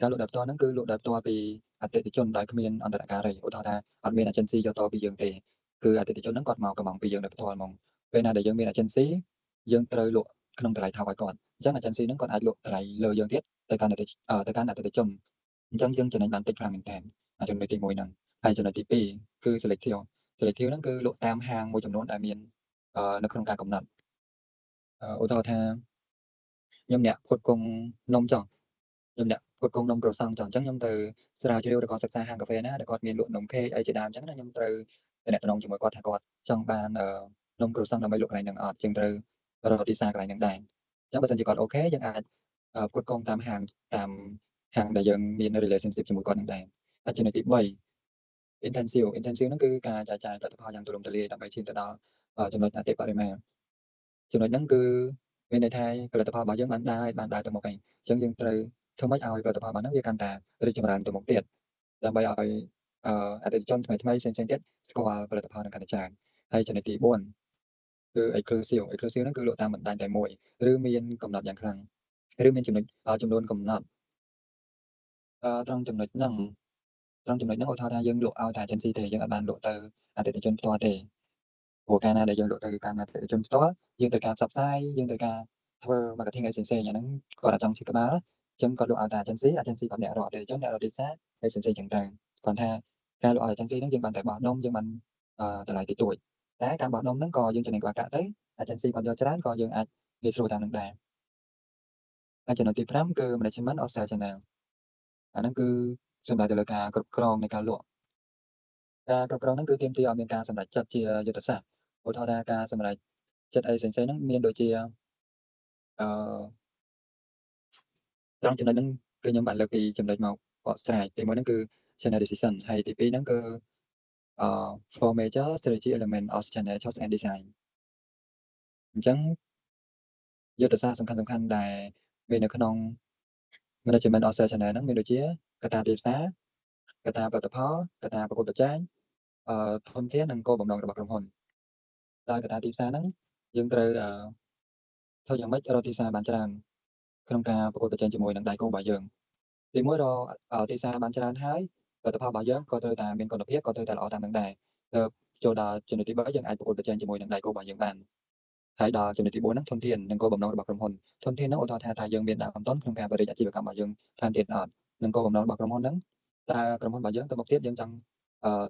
ការលក់ដោយផ្ទាល់ហ្នឹងគឺលក់ដោយផ្ទាល់ពីអតិថិជនដោយគ្មានអន្តរការីឧទាហរណ៍ថាអត់មាន agency យកតពីយើងទេគឺអតិថិជនហ្នឹងគាត់មកកម្ម៉ង់ពីយើងដោយផ្ទាល់ហ្មងពេលណាដែលយើងមាន agency យើងត្រូវលក់ក្នុងតម្លៃថោកឲ្យគាត់អញ្ចឹង agency ហ្នឹងគាត់អាចលក់តម្លៃលើយើងទៀតទៅកាន់អតិថិជនអញ្ចឹងយើងចំណេញបានតិចខ្លាំងមែនទែនចំណុចទី1ហ្នឹងហើយចំណុចទី2គឺ selective selective ហ្នឹងគឺលក់តាមហាងមួយចំនួនដែលមាននៅក្នុងការកំណត់ឧទាហរណ៍ថាខ្ញុំអ្នកផ្គត់ផ្គង់នំចង់ខ្ញុំអ្នកផ្គត់ផ្គង់នំក្រូសង់ចង់អញ្ចឹងខ្ញុំទៅស្រាវជ្រាវឬក៏សិក្សាហាងកាហ្វេណាដែលគាត់មានលក់នំខេកអីជាដើមអញ្ចឹងណាខ្ញុំត្រូវទំនាក់ទំនងជាមួយគាត់ថាគាត់ចង់បាននំក្រូសង់ដើម្បីលក់កន្លែងហ្នឹងអត់យើងត្រូវរកទីផ្សារកន្លែងហ្នឹងដែរអញ្ចឹងបើសិនជាគាត់ OK យើងអាចផ្គត់ផ្គង់តាមហាងដែលយើងមាន relationship ជាមួយគាត់ហ្នឹងដែរហើយចំណុចទី3 intensive intensive ហ្នឹងគឺការចែកចាយផលិតផលយ៉ាងទូលំទូលាយដើម្បីឈានទៅដល់ចំណុចអតិបរមាចំណុចហ្នឹងគឺមានន័យថាផលិតផលរបស់យើងបានដើរទៅមុខឯងអញ្ចឹងយើងត្រូវធ្វើម៉េចឲ្យផលិតផលរបស់ហ្នឹងវាកាន់តែរីកចម្រើនទៅមុខទៀតដើម្បីឲ្យអតិថិជនថ្មីៗផ្សេងៗទៀតស្គាល់ផលិតផលហ្នឹងកាន់តែច្រើនហើយចំណុចទី4គឺ exclusive exclusive ហ្នឹងគឺលក់តាមបណ្ដាញតែមួយឬមានកំណត់យ៉ាងខ្លាំងឬមានចំនួនកំណត់ត្រង់ចំណុចហ្នឹងឧទាហរណ៍ថាយើងលក់ឲ្យតែ agency ទេយើងអត់បានលក់ទៅអតិថិជនផ្ទាល់ទេព្រោះកាលណាដែលយើងលក់ទៅកាន់អតិថិជនផ្ទាល់យើងត្រូវការផ្សព្វផ្សាយយើងត្រូវការធ្វើ marketing អីផ្សេងៗអាហ្នឹងគាត់អត់ចង់ឈឺក្បាលអញ្ចឹងគាត់លក់ឲ្យតែ agency agency គាត់អ្នករកអតិថិជនអ្នករកទីផ្សារអីផ្សេងៗចឹងទៅគាត់ថាការលក់ឲ្យ agency ហ្នឹងយើងបានតែបោះដុំយើងបានតម្លៃតិចតួចតែការបោះដុំហ្នឹងក៏យើងចំណេញក្បាលកាក់ទៅ agency គាត់យកច្រើនក៏យើងអាចងាយស្រួលតាមនឹងដែរហើយចំណុចទី5គឺ management of sales channel អាហ្នឹងគឺសំដៅទៅលើការគ្រប់គ្រងនៃការលក់ការគ្រប់គ្រងហ្នឹងគឺទាមទារឲ្យមានការសម្រេចចិត្តជាយុទ្ធសាស្ត្រឧទាហរណ៍ថាការសម្រេចចិត្តអីផ្សេងៗហ្នឹងមានដូចជាអឺត្រង់ចំណុចហ្នឹងគឺខ្ញុំបានលើកពីចំណុចមកបកស្រាយទី1ហ្នឹងគឺ channel decision ហើយទី2ហ្នឹងគឺfour major strategy element of channel choice and design អញ្ចឹងយុទ្ធសាស្ត្រសំខាន់ៗដែលមាននៅក្នុង management of sales channel ហ្នឹងមានដូចជាកត្តាទីផ្សារកត្តាផលិតផលកត្តាប្រកួតប្រជែងធនធាននិងគោលបំណងរបស់ក្រុមហ៊ុន ដោយកត្តាទីផ្សារហ្នឹងយើងត្រូវធ្វើយ៉ាងម៉េចរកទីផ្សារបានច្រើនក្នុងការប្រកួតប្រជែងជាមួយនឹងដៃគូរបស់យើងទីមួយរកទីផ្សារបានច្រើនហើយផលិតផលរបស់យើងក៏ត្រូវតែមានគុណភាពក៏ត្រូវតែល្អតាមនឹងដែរទើបចូលដល់ចំណុចទី3យើងអាចប្រកួតប្រជែងជាមួយនឹងដៃគូរបស់យើងបានហើយដល់ចំណុចទី4ហ្នឹងធនធាននិងគោលបំណងរបស់ក្រុមហ៊ុនធនធានហ្នឹងឧទាហរណ៍ថាតើយើងមានដើមទុនក្នុងការពង្រីកអាជីវកម្មរបស់យើងថែមទៀតអត់និងគោលបំណងរបស់ក្រុមហ៊ុនហ្នឹងតើក្រុមហ៊ុនរបស់យើងទៅមុខទៀតយើងចង់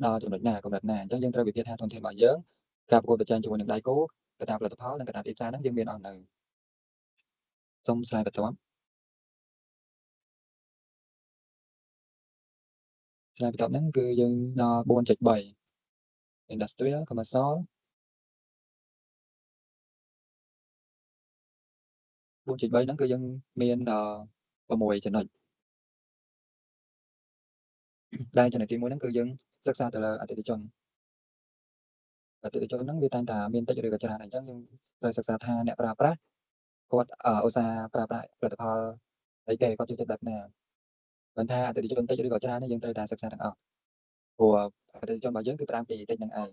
ដល់ចំណុចណាកម្រិតណាអញ្ចឹងយើងត្រូវវិភាគថាធនធានរបស់យើងការប្រកួតប្រជែងជាមួយនឹងដៃគូកត្តាផលិតផលនិងកត្តាទីផ្សារហ្នឹងយើងមានអស់នៅសូម slide បន្ទាប់ slide បន្ទាប់ហ្នឹងគឺយើងដល់4.3 Industrial Commercial 4.3ហ្នឹងគឺយើងមាន6ចំណុចដែលចំណុចទី1ហ្នឹងគឺយើងសិក្សាទៅលើអតិថិជនអតិថិជនហ្នឹងវាតែងតែមានតិចឬក៏ច្រើនអញ្ចឹងយើងត្រូវសិក្សាថាអ្នកប្រើប្រាស់គាត់ឧស្សាហ៍ប្រើប្រាស់ផលិតផលអីគេគាត់ចូលចិត្តបែបណាមិនថាអតិថិជនតិចឬក៏ច្រើនយើងត្រូវតែសិក្សាទាំងអស់ព្រោះអតិថិជនរបស់យើងគឺផ្ដើមពីតិចនឹងឯង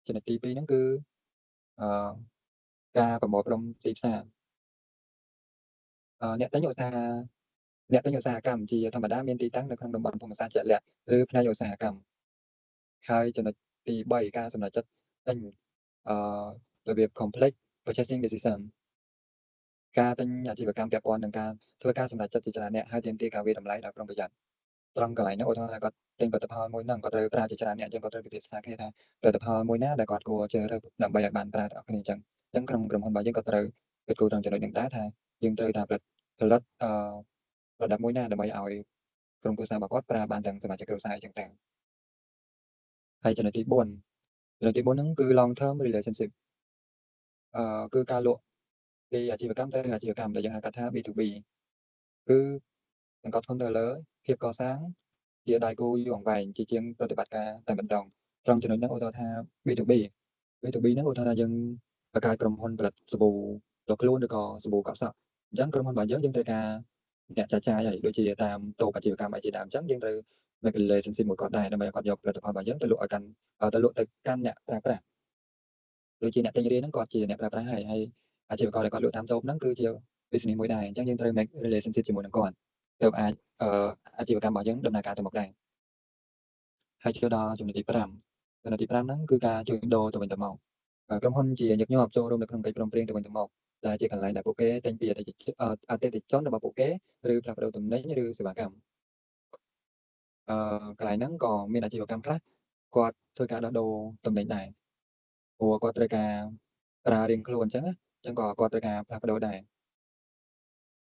ចំណុចទី2ហ្នឹងគឺអឺការប្រមូលផ្ដុំទីផ្សារអ្នកទិញឧស្សាហ៍អ្នកទិញឧស្សាហកម្មជាធម្មតាមានទីតាំងនៅក្នុងតំបន់ភូមិសាស្ត្រជាក់លាក់ឬផ្នែកឧស្សាហកម្មហើយចំណុចទី3ការសម្រេចចិត្តទិញអឺរបៀប complex purchasing decision ការទិញអាជីវកម្មពាក់ព័ន្ធនឹងការធ្វើការសម្រេចចិត្តជាច្រើនអ្នកហើយទាមទារការវាយតម្លៃដោយប្រុងប្រយ័ត្នត្រង់កន្លែងហ្នឹងឧទាហរណ៍ថាគាត់ទិញផលិតផលមួយហ្នឹងគាត់ត្រូវប្រើជាច្រើនអ្នកអញ្ចឹងគាត់ត្រូវពិភាក្សាគ្នាថាផលិតផលមួយណាដែលគាត់គួរជ្រើសរើសដើម្បីឲ្យបានប្រើទាំងអស់គ្នាអញ្ចឹងអញ្ចឹងក្នុងក្រុមហ៊ុនរបស់យើងក៏ត្រូវគិតគូរត្រង់ចំណុចហ្នឹងដែរថាយើងត្រូវតែផលិតproduct មួយណាដើម្បីឲ្យក្រុមគ្រួសាររបស់គាត់ប្រើបានទាំងសមាជិកគ្រួសារអញ្ចឹងទៅហើយចំណុចទី4ចំណុចទី4ហ្នឹងគឺ long term relationship គឺការលក់ពីអាជីវកម្មទៅអាជីវកម្មដែលយើងហៅកាត់ថា B2B គឺសង្កត់ធ្ងន់ទៅលើភាពកសាងជាដៃគូយូរអង្វែងជាជាងប្រតិបត្តិការតែម្ដងត្រង់ចំណុចហ្នឹងឧទាហរណ៍ថា B2B B2B ហ្នឹងឧទាហរណ៍ថាយើងបង្កើតក្រុមហ៊ុនផលិតសាប៊ូដុសខ្លួនឬក៏សាប៊ូកក់សក់អញ្ចឹងក្រុមហ៊ុនរបស់យើងយើងត្រូវការអ្នកចែកចាយហើយដូចជាតាមតូបអាជីវកម្មអីជាដើមអញ្ចឹងយើងត្រូវ make relationship មួយគាត់ដែរដើម្បីឲ្យគាត់យកផលិតផលរបស់យើងទៅលក់ឲ្យកាន់ទៅលក់ទៅកាន់អ្នកប្រើប្រាស់ដូចជាអ្នកទិញរាយហ្នឹងគាត់ជាអ្នកប្រើប្រាស់ហើយហើយអាជីវករដែលគាត់លក់តាមតូបហ្នឹងគឺជា business មួយដែរអញ្ចឹងយើងត្រូវ make relationship ជាមួយនឹងគាត់ទើបអាចអាជីវកម្មរបស់យើងដំណើរការទៅមុខដែរហើយចូលដល់ចំណុចទី5ចំណុចទី5ហ្នឹងគឺការជួញដូរទៅវិញទៅមកក្រុមហ៊ុនជាញឹកញាប់ចូលរួមនៅក្នុងកិច្ចព្រមព្រៀងទៅវិញទៅមកដែលជាកន្លែងដែលពួកគេទិញពីអតិថិជនរបស់ពួកគេឬផ្លាស់ប្ដូរទំនិញឬសេវាកម្មកន្លែងហ្នឹងក៏មានអាជីវកម្មខ្លះគាត់ធ្វើការដោះដូរទំនិញដែរព្រោះគាត់ត្រូវការប្រើរៀងខ្លួនអញ្ចឹងអញ្ចឹងក៏គាត់ត្រូវការផ្លាស់ប្ដូរដែរ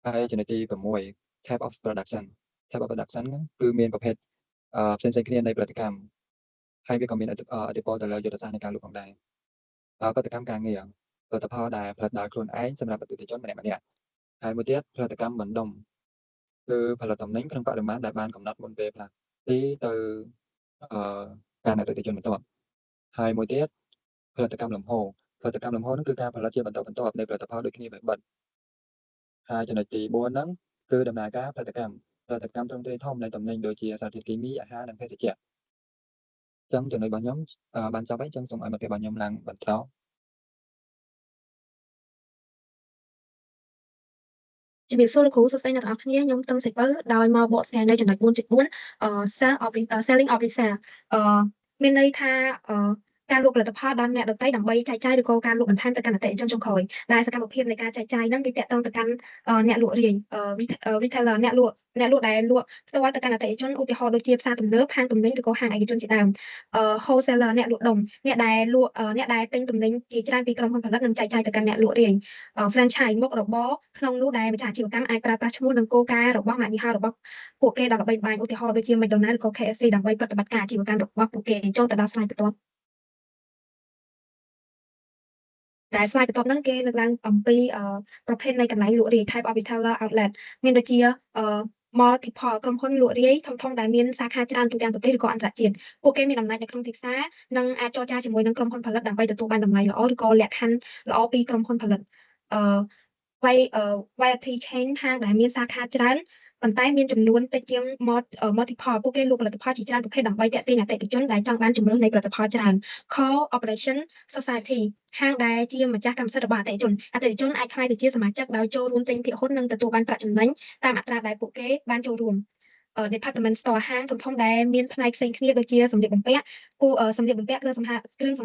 ហើយចំណុចទី6 type of production type of production ហ្នឹងគឺមានប្រភេទផ្សេងៗគ្នានៃផលិតកម្មហើយវាក៏មានឥទ្ធិពលទៅលើយុទ្ធសាស្ត្រនៃការលក់ផងដែរផលិតកម្មការងារផលិតផលដែលផលិតដោយខ្លួនឯងសម្រាប់អតិថិជនម្នាក់ៗហើយមួយទៀតផលិតកម្មបណ្ដុំគឺផលិតទំនិញក្នុងបរិមាណដែលបានកំណត់មុនពេលផ្លាស់ទីទៅអឺការអតិថិជនបន្ទាប់ហើយមួយទៀតផលិតកម្មលំហូរផលិតកម្មលំហូរហ្នឹងគឺការផលិតជាបន្តបន្ទាប់នៃផលិតផលដូចគ្នាបេះបិទហើយចំណុចទី4ហ្នឹងគឺដំណើរការផលិតកម្មផលិតកម្មទ្រង់ទ្រាយធំនៃទំនិញដូចជាសារធាតុគីមីអាហារនិងភេសជ្ជៈចឹងចំណុចរបស់ខ្ញុំបានចប់ហើយចឹងសូមឲ្យមិត្តភក្តិរបស់ខ្ញុំឡើងបន្ត ជំរាបសួរលោកគ្រូសួស្តីអ្នកទាំងអស់គ្នាខ្ញុំតឹងសៃពៅដោយមកបកស្រាយនៅចំណុច4.4 sell of selling of resale មានន័យថាការលក់ផលិតផលដល់អ្នកដទៃដើម្បីចែកចាយឬក៏ការលក់បន្ថែមទៅកាន់អតិថិជនចុងក្រោយដែលសកម្មភាពនៃការចែកចាយហ្នឹងវាទាក់ទងទៅកាន់អ្នកលក់រាយ retailer អ្នកលក់ដែលលក់ផ្ទាល់ទៅកាន់អតិថិជនឧទាហរណ៍ដូចជាផ្សារទំនើបហាងទំនិញឬក៏ហាងឯកជនជាដើម wholesaler អ្នកលក់ដុំអ្នកដែលលក់អ្នកដែលទិញទំនិញជាច្រើនពីក្រុមហ៊ុនផលិតនិងចែកចាយទៅកាន់អ្នកលក់រាយ franchise មុខរបរក្នុងនោះដែលម្ចាស់អាជីវកម្មអាចប្រើប្រាស់ឈ្មោះនិងគោលការណ៍របស់ម៉ាកយីហោរបស់ពួកគេដ៏ល្បីល្បាញឧទាហរណ៍ដូចជា McDonald's ឬក៏ KFC ដើម្បីប្រតិបត្តិការអាជីវកម្មរបស់ពួកគេចូលទៅដល់ slide បន្ទាប់ដែល slide បន្ទាប់ហ្នឹងគេលើកឡើងអំពីប្រភេទនៃកន្លែងលក់រាយ type of retailer outlet មានដូចជា multiple ក្រុមហ៊ុនលក់រាយធំៗដែលមានសាខាច្រើនទូទាំងប្រទេសឬក៏អន្តរជាតិពួកគេមានអំណាចនៅក្នុងទីផ្សារនិងអាចចរចាជាមួយនឹងក្រុមហ៊ុនផលិតដើម្បីទទួលបានតម្លៃល្អឬក៏លក្ខខណ្ឌល្អពីក្រុមហ៊ុនផលិតអឺ variety chain ហាងដែលមានសាខាច្រើន ប៉ុន្តែមានចំនួនតិចជាង multiple ពួកគេលក់ផលិតផលជាច្រើនប្រភេទដើម្បីទាក់ទាញអតិថិជនដែលចង់បានជម្រើសនៃផលិតផលច្រើន Co-operation Society ហាងដែលជាម្ចាស់កម្មសិទ្ធិរបស់អតិថិជនអតិថិជនអាចក្លាយទៅជាសមាជិកដោយចូលរួមទិញភាគហ៊ុននិងទទួលបានប្រាក់ចំណេញតាមអត្រាដែលពួកគេបានចូលរួម department store ហាងធំៗដែលមានផ្នែកផ្សេងគ្នាដូចជាសម្លៀកបំពាក់គូសម្លៀកបំពាក់គ្រឿងសង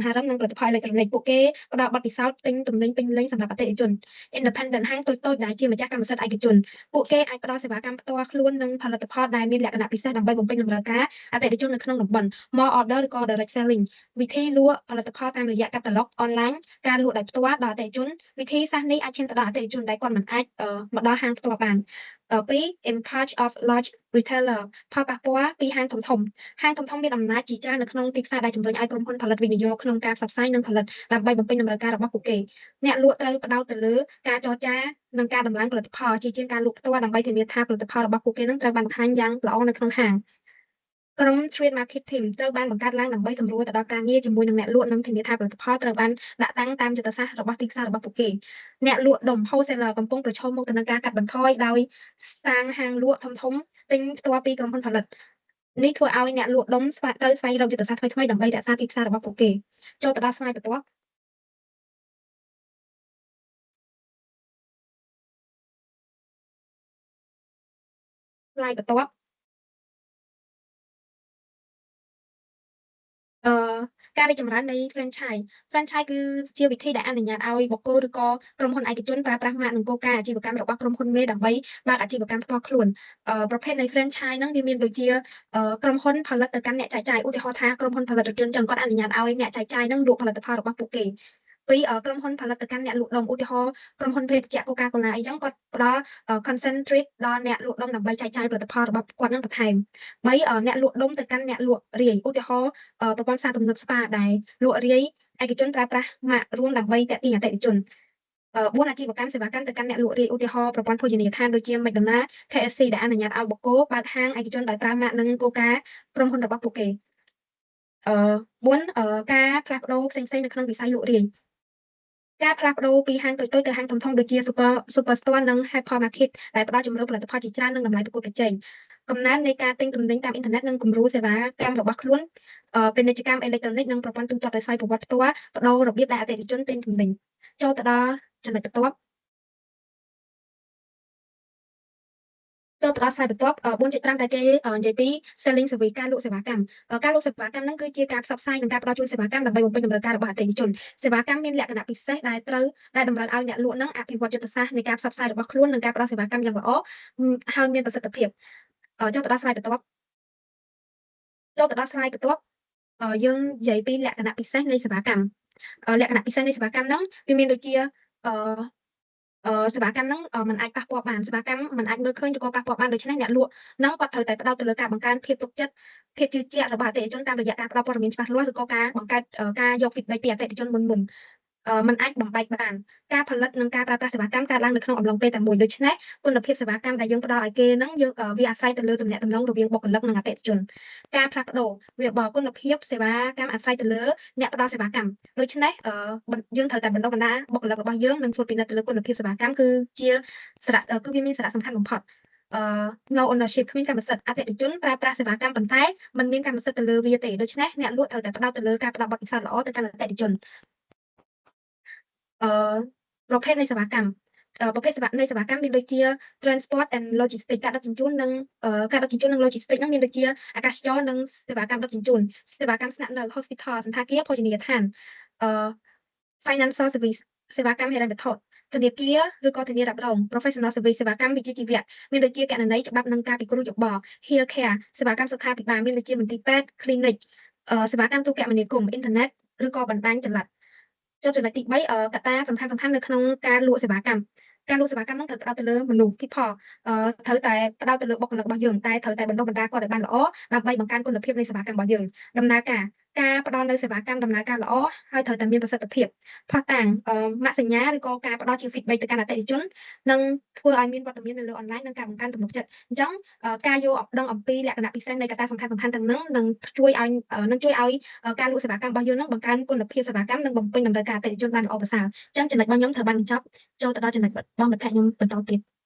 ្ហារឹមនិងផលិតផលអេឡិចត្រូនិកពួកគេផ្ដល់បទពិសោធន៍ទិញទំនិញពេញលេញសម្រាប់អតិថិជន Independent ហាងតូចៗដែលជាម្ចាស់កម្មសិទ្ធិឯកជនពួកគេអាចផ្ដល់សេវាកម្មផ្ទាល់ខ្លួននិងផលិតផលដែលមានលក្ខណៈពិសេសដើម្បីបំពេញតម្រូវការអតិថិជននៅក្នុងតំបន់ Mail order ឬក៏ direct selling វិធីលក់ផលិតផលតាមរយៈកាតាឡុកអនឡាញការលក់ដោយផ្ទាល់ដល់អតិថិជនវិធីសាស្ត្រនេះអាចឈានទៅដល់អតិថិជនដែលគាត់មិនអាចមកដល់ហាងផ្ទាល់បាន2 Impact of large retailer ផលប៉ះពាល់ពីហាងធំធំហាងធំធំមានអំណាចជាច្រើននៅក្នុងទីផ្សារដែលជំរុញឲ្យក្រុមហ៊ុនផលិតវិនិយោគក្នុងការផ្សព្វផ្សាយនិងផលិតដើម្បីបំពេញតម្រូវការរបស់ពួកគេអ្នកលក់ត្រូវផ្ដោតទៅលើការចរចានិងការដំឡើងផលិតផលជាជាងការលក់ផ្ទាល់ដើម្បីធានាថាផលិតផលរបស់ពួកគេនឹងត្រូវបានបង្ហាញយ៉ាងល្អនៅក្នុងហាងក្រុម Trade Market Team ត្រូវបានបង្កើតឡើងដើម្បីសម្រួលទៅដល់ការងារជាមួយនឹងអ្នកលក់និងធានាថាផលិតផលត្រូវបានដាក់តាំងតាមយុទ្ធសាស្ត្ររបស់ទីផ្សាររបស់ពួកគេអ្នកលក់ដុំ wholesaler កំពុងប្រឈមមុខទៅនឹងការកាត់បន្ថយដោយសាងហាងលក់ធំៗទិញផ្ទាល់ពីក្រុមហ៊ុនផលិតនេះធ្វើឲ្យអ្នកលក់ដុំស្វែងត្រូវស្វែងរកយុទ្ធសាស្ត្រថ្មីៗដើម្បីរក្សាទីផ្សាររបស់ពួកគេចូលទៅដល់ slide បន្ទាប់ slide បន្ទាប់អឺការរីកចម្រើននៃ franchise franchise គឺជាវិធីដែលអនុញ្ញាតឲ្យបុគ្គលឬក៏ក្រុមហ៊ុនឯកជនប្រើប្រាស់ម៉ាកនិងគោលការណ៍អាជីវកម្មរបស់ក្រុមហ៊ុនមេដើម្បីបើកអាជីវកម្មផ្ទាល់ខ្លួនប្រភេទនៃ franchise ហ្នឹងវាមានដូចជាក្រុមហ៊ុនផលិតទៅកាន់អ្នកចែកចាយឧទាហរណ៍ថាក្រុមហ៊ុនផលិតរថយន្តចឹងគាត់អនុញ្ញាតឲ្យអ្នកចែកចាយហ្នឹងលក់ផលិតផលរបស់ពួកគេពីរក្រុមហ៊ុនផលិតទៅកាន់អ្នកលក់ដុំឧទាហរណ៍ក្រុមហ៊ុនភេសជ្ជៈ Coca-Cola អីចឹងគាត់ផ្ដល់ concentrate ដល់អ្នកលក់ដុំដើម្បីចែកចាយផលិតផលរបស់គាត់នឹងបន្ថែម3អ្នកលក់ដុំទៅកាន់អ្នកលក់រាយឧទាហរណ៍ប្រព័ន្ធផ្សារទំនើប Spar ដែលលក់រាយឯកជនប្រើប្រាស់ម៉ាករួមដើម្បីទាក់ទាញអតិថិជន4អាជីវកម្មសេវាកម្មទៅកាន់អ្នកលក់រាយឧទាហរណ៍ប្រព័ន្ធភោជនីយដ្ឋានដូចជា McDonald's KFC ដែលអនុញ្ញាតឲ្យបុគ្គលបើកហាងឯកជនដោយប្រើម៉ាកនិងគោលការណ៍ក្រុមហ៊ុនរបស់ពួកគេ4ការផ្លាស់ប្ដូរផ្សេងៗនៅក្នុងវិស័យលក់រាយការផ្លាស់ប្ដូរពីហាងតូចៗទៅហាងធំៗដូចជា Super Store និង Hypermarket ដែលផ្ដល់ជម្រើសផលិតផលជាច្រើននិងតម្លៃប្រកួតប្រជែងកំណើននៃការទិញទំនិញតាមអ៊ីនធឺណិតនិងគំរូសេវាកម្មរបស់ខ្លួនពាណិជ្ជកម្មអេឡិចត្រូនិកនិងប្រព័ន្ធទូទាត់ដោយស្វ័យប្រវត្តិផ្ទាល់ប្ដូររបៀបដែលអតិថិជនទិញទំនិញចូលទៅដល់ចំណុចបន្ទាប់ចូលទៅដល់ slide បន្ទាប់4.5ដែលគេនិយាយពី selling service ការលក់សេវាកម្មការលក់សេវាកម្មហ្នឹងគឺជាការផ្សព្វផ្សាយនិងការផ្ដល់ជូនសេវាកម្មដើម្បីបំពេញតម្រូវការរបស់អតិថិជនសេវាកម្មមានលក្ខណៈពិសេសដែលត្រូវដែលតម្រូវឲ្យអ្នកលក់ហ្នឹងអភិវឌ្ឍយុទ្ធសាស្ត្រនៃការផ្សព្វផ្សាយរបស់ខ្លួននិងការផ្ដល់សេវាកម្មយ៉ាងល្អហើយមានប្រសិទ្ធភាពចូលទៅដល់ slide បន្ទាប់ចូលទៅដល់ slide បន្ទាប់យើងនិយាយពីលក្ខណៈពិសេសនៃសេវាកម្មលក្ខណៈពិសេសនៃសេវាកម្មហ្នឹងវាមានដូចជាអឺសេវាកម្មហ្នឹងมันអាចប៉ះពាល់បានសេវាកម្មมันអាចមើលឃើញឬក៏ប៉ះពាល់បានដូច្នេះអ្នកលក់ហ្នឹងគាត់ត្រូវតែផ្ដោតទៅលើការបង្កើនភាពទុកចិត្តភាពជឿជាក់របស់អតិថិជនតាមរយៈការផ្ដល់ព័ត៌មានច្បាស់លាស់ឬក៏ការបង្កើតការយក feedback ពីអតិថិជនមុនមុនมันអាចបំបែកបានការផលិតនិងការប្រើប្រាស់សេវាកម្មកើតឡើងនៅក្នុងអំឡុងពេលតែមួយដូច្នេះគុណភាពសេវាកម្មដែលយើងផ្ដល់ឲ្យគេហ្នឹងយើងវាអាស្រ័យទៅលើទំនាក់ទំនងរវាងបុគ្គលិកនិងអតិថិជនការផ្លាស់ប្ដូរវាបើគុណភាពសេវាកម្មអាស្រ័យទៅលើអ្នកផ្ដល់សេវាកម្មដូច្នេះយើងត្រូវតែបណ្ដុះបណ្ដាលបុគ្គលិករបស់យើងនិងត្រួតពិនិត្យទៅលើគុណភាពសេវាកម្មគឺជាសារៈគឺវាមានសារៈសំខាន់បំផុត no ownership គ្មានកម្មសិទ្ធិអតិថិជនប្រើប្រាស់សេវាកម្មប៉ុន្តែมันមានកម្មសិទ្ធិទៅលើវាទេដូច្នេះអ្នកលក់ត្រូវតែផ្ដោតទៅលើការផ្ដល់បទពិសោធន៍ល្អទៅកាន់អតិថិជនអឺប្រភេទនៃសេវាកម្មប្រភេទសេវានៃសេវាកម្មមានដូចជា transport and logistics ការដឹកជញ្ជូននិងការដឹកជញ្ជូននិង logistics ហ្នឹងមានដូចជាអាកាសចរនិងសេវាកម្មដឹកជញ្ជូនសេវាកម្មស្នាក់នៅ hospital សណ្ឋាគារភោជនីយដ្ឋានអឺ financial service សេវាកម្មហិរញ្ញវត្ថុធនាគារឬក៏ធានារ៉ាប់រង professional service សេវាកម្មវិជ្ជាជីវៈមានដូចជាគណនេយ្យច្បាប់និងការពិគ្រោះយោបល់ health care សេវាកម្មសុខាភិបាលមានដូចជាមន្ទីរពេទ្យ clinic សេវាកម្មទូរគមនាគមន៍អ៊ីនធឺណិតឬក៏បណ្ដាញចល័តចូលចំណុចទី3កត្តាសំខាន់សំខាន់នៅក្នុងការលក់សេវាកម្មការលក់សេវាកម្មហ្នឹងត្រូវផ្ដោតទៅលើមនុស្ស people ត្រូវតែផ្ដោតទៅលើបុគ្គលិករបស់យើងតែត្រូវតែបណ្ដុះបណ្ដាលគាត់ឲ្យបានល្អដើម្បីបង្កើនគុណភាពនៃសេវាកម្មរបស់យើងដំណើរការការផ្ដល់នូវសេវាកម្មដំណើរការល្អហើយត្រូវតែមានប្រសិទ្ធភាពភស្តុតាងម៉ាកសញ្ញាឬក៏ការផ្ដល់ជា feedback ទៅកាន់អតិថិជននិងធ្វើឲ្យមានវត្តមាននៅលើអនឡាញនិងការបង្កើនទំនុកចិត្តអញ្ចឹងការយល់ដឹងអំពីលក្ខណៈពិសេសនៃកត្តាសំខាន់ៗទាំងហ្នឹងនឹងជួយឲ្យនឹងជួយឲ្យការលក់សេវាកម្មរបស់យើងនឹងបង្កើនគុណភាពសេវាកម្មនិងបំពេញតម្រូវការអតិថិជនបានល្អប្រសើរអញ្ចឹងចំណុចរបស់ខ្ញុំត្រូវបានបញ្ចប់ចូលទៅដល់ចំណុចរបស់មិត្តភក្តិខ្ញុំបន្តទៀត។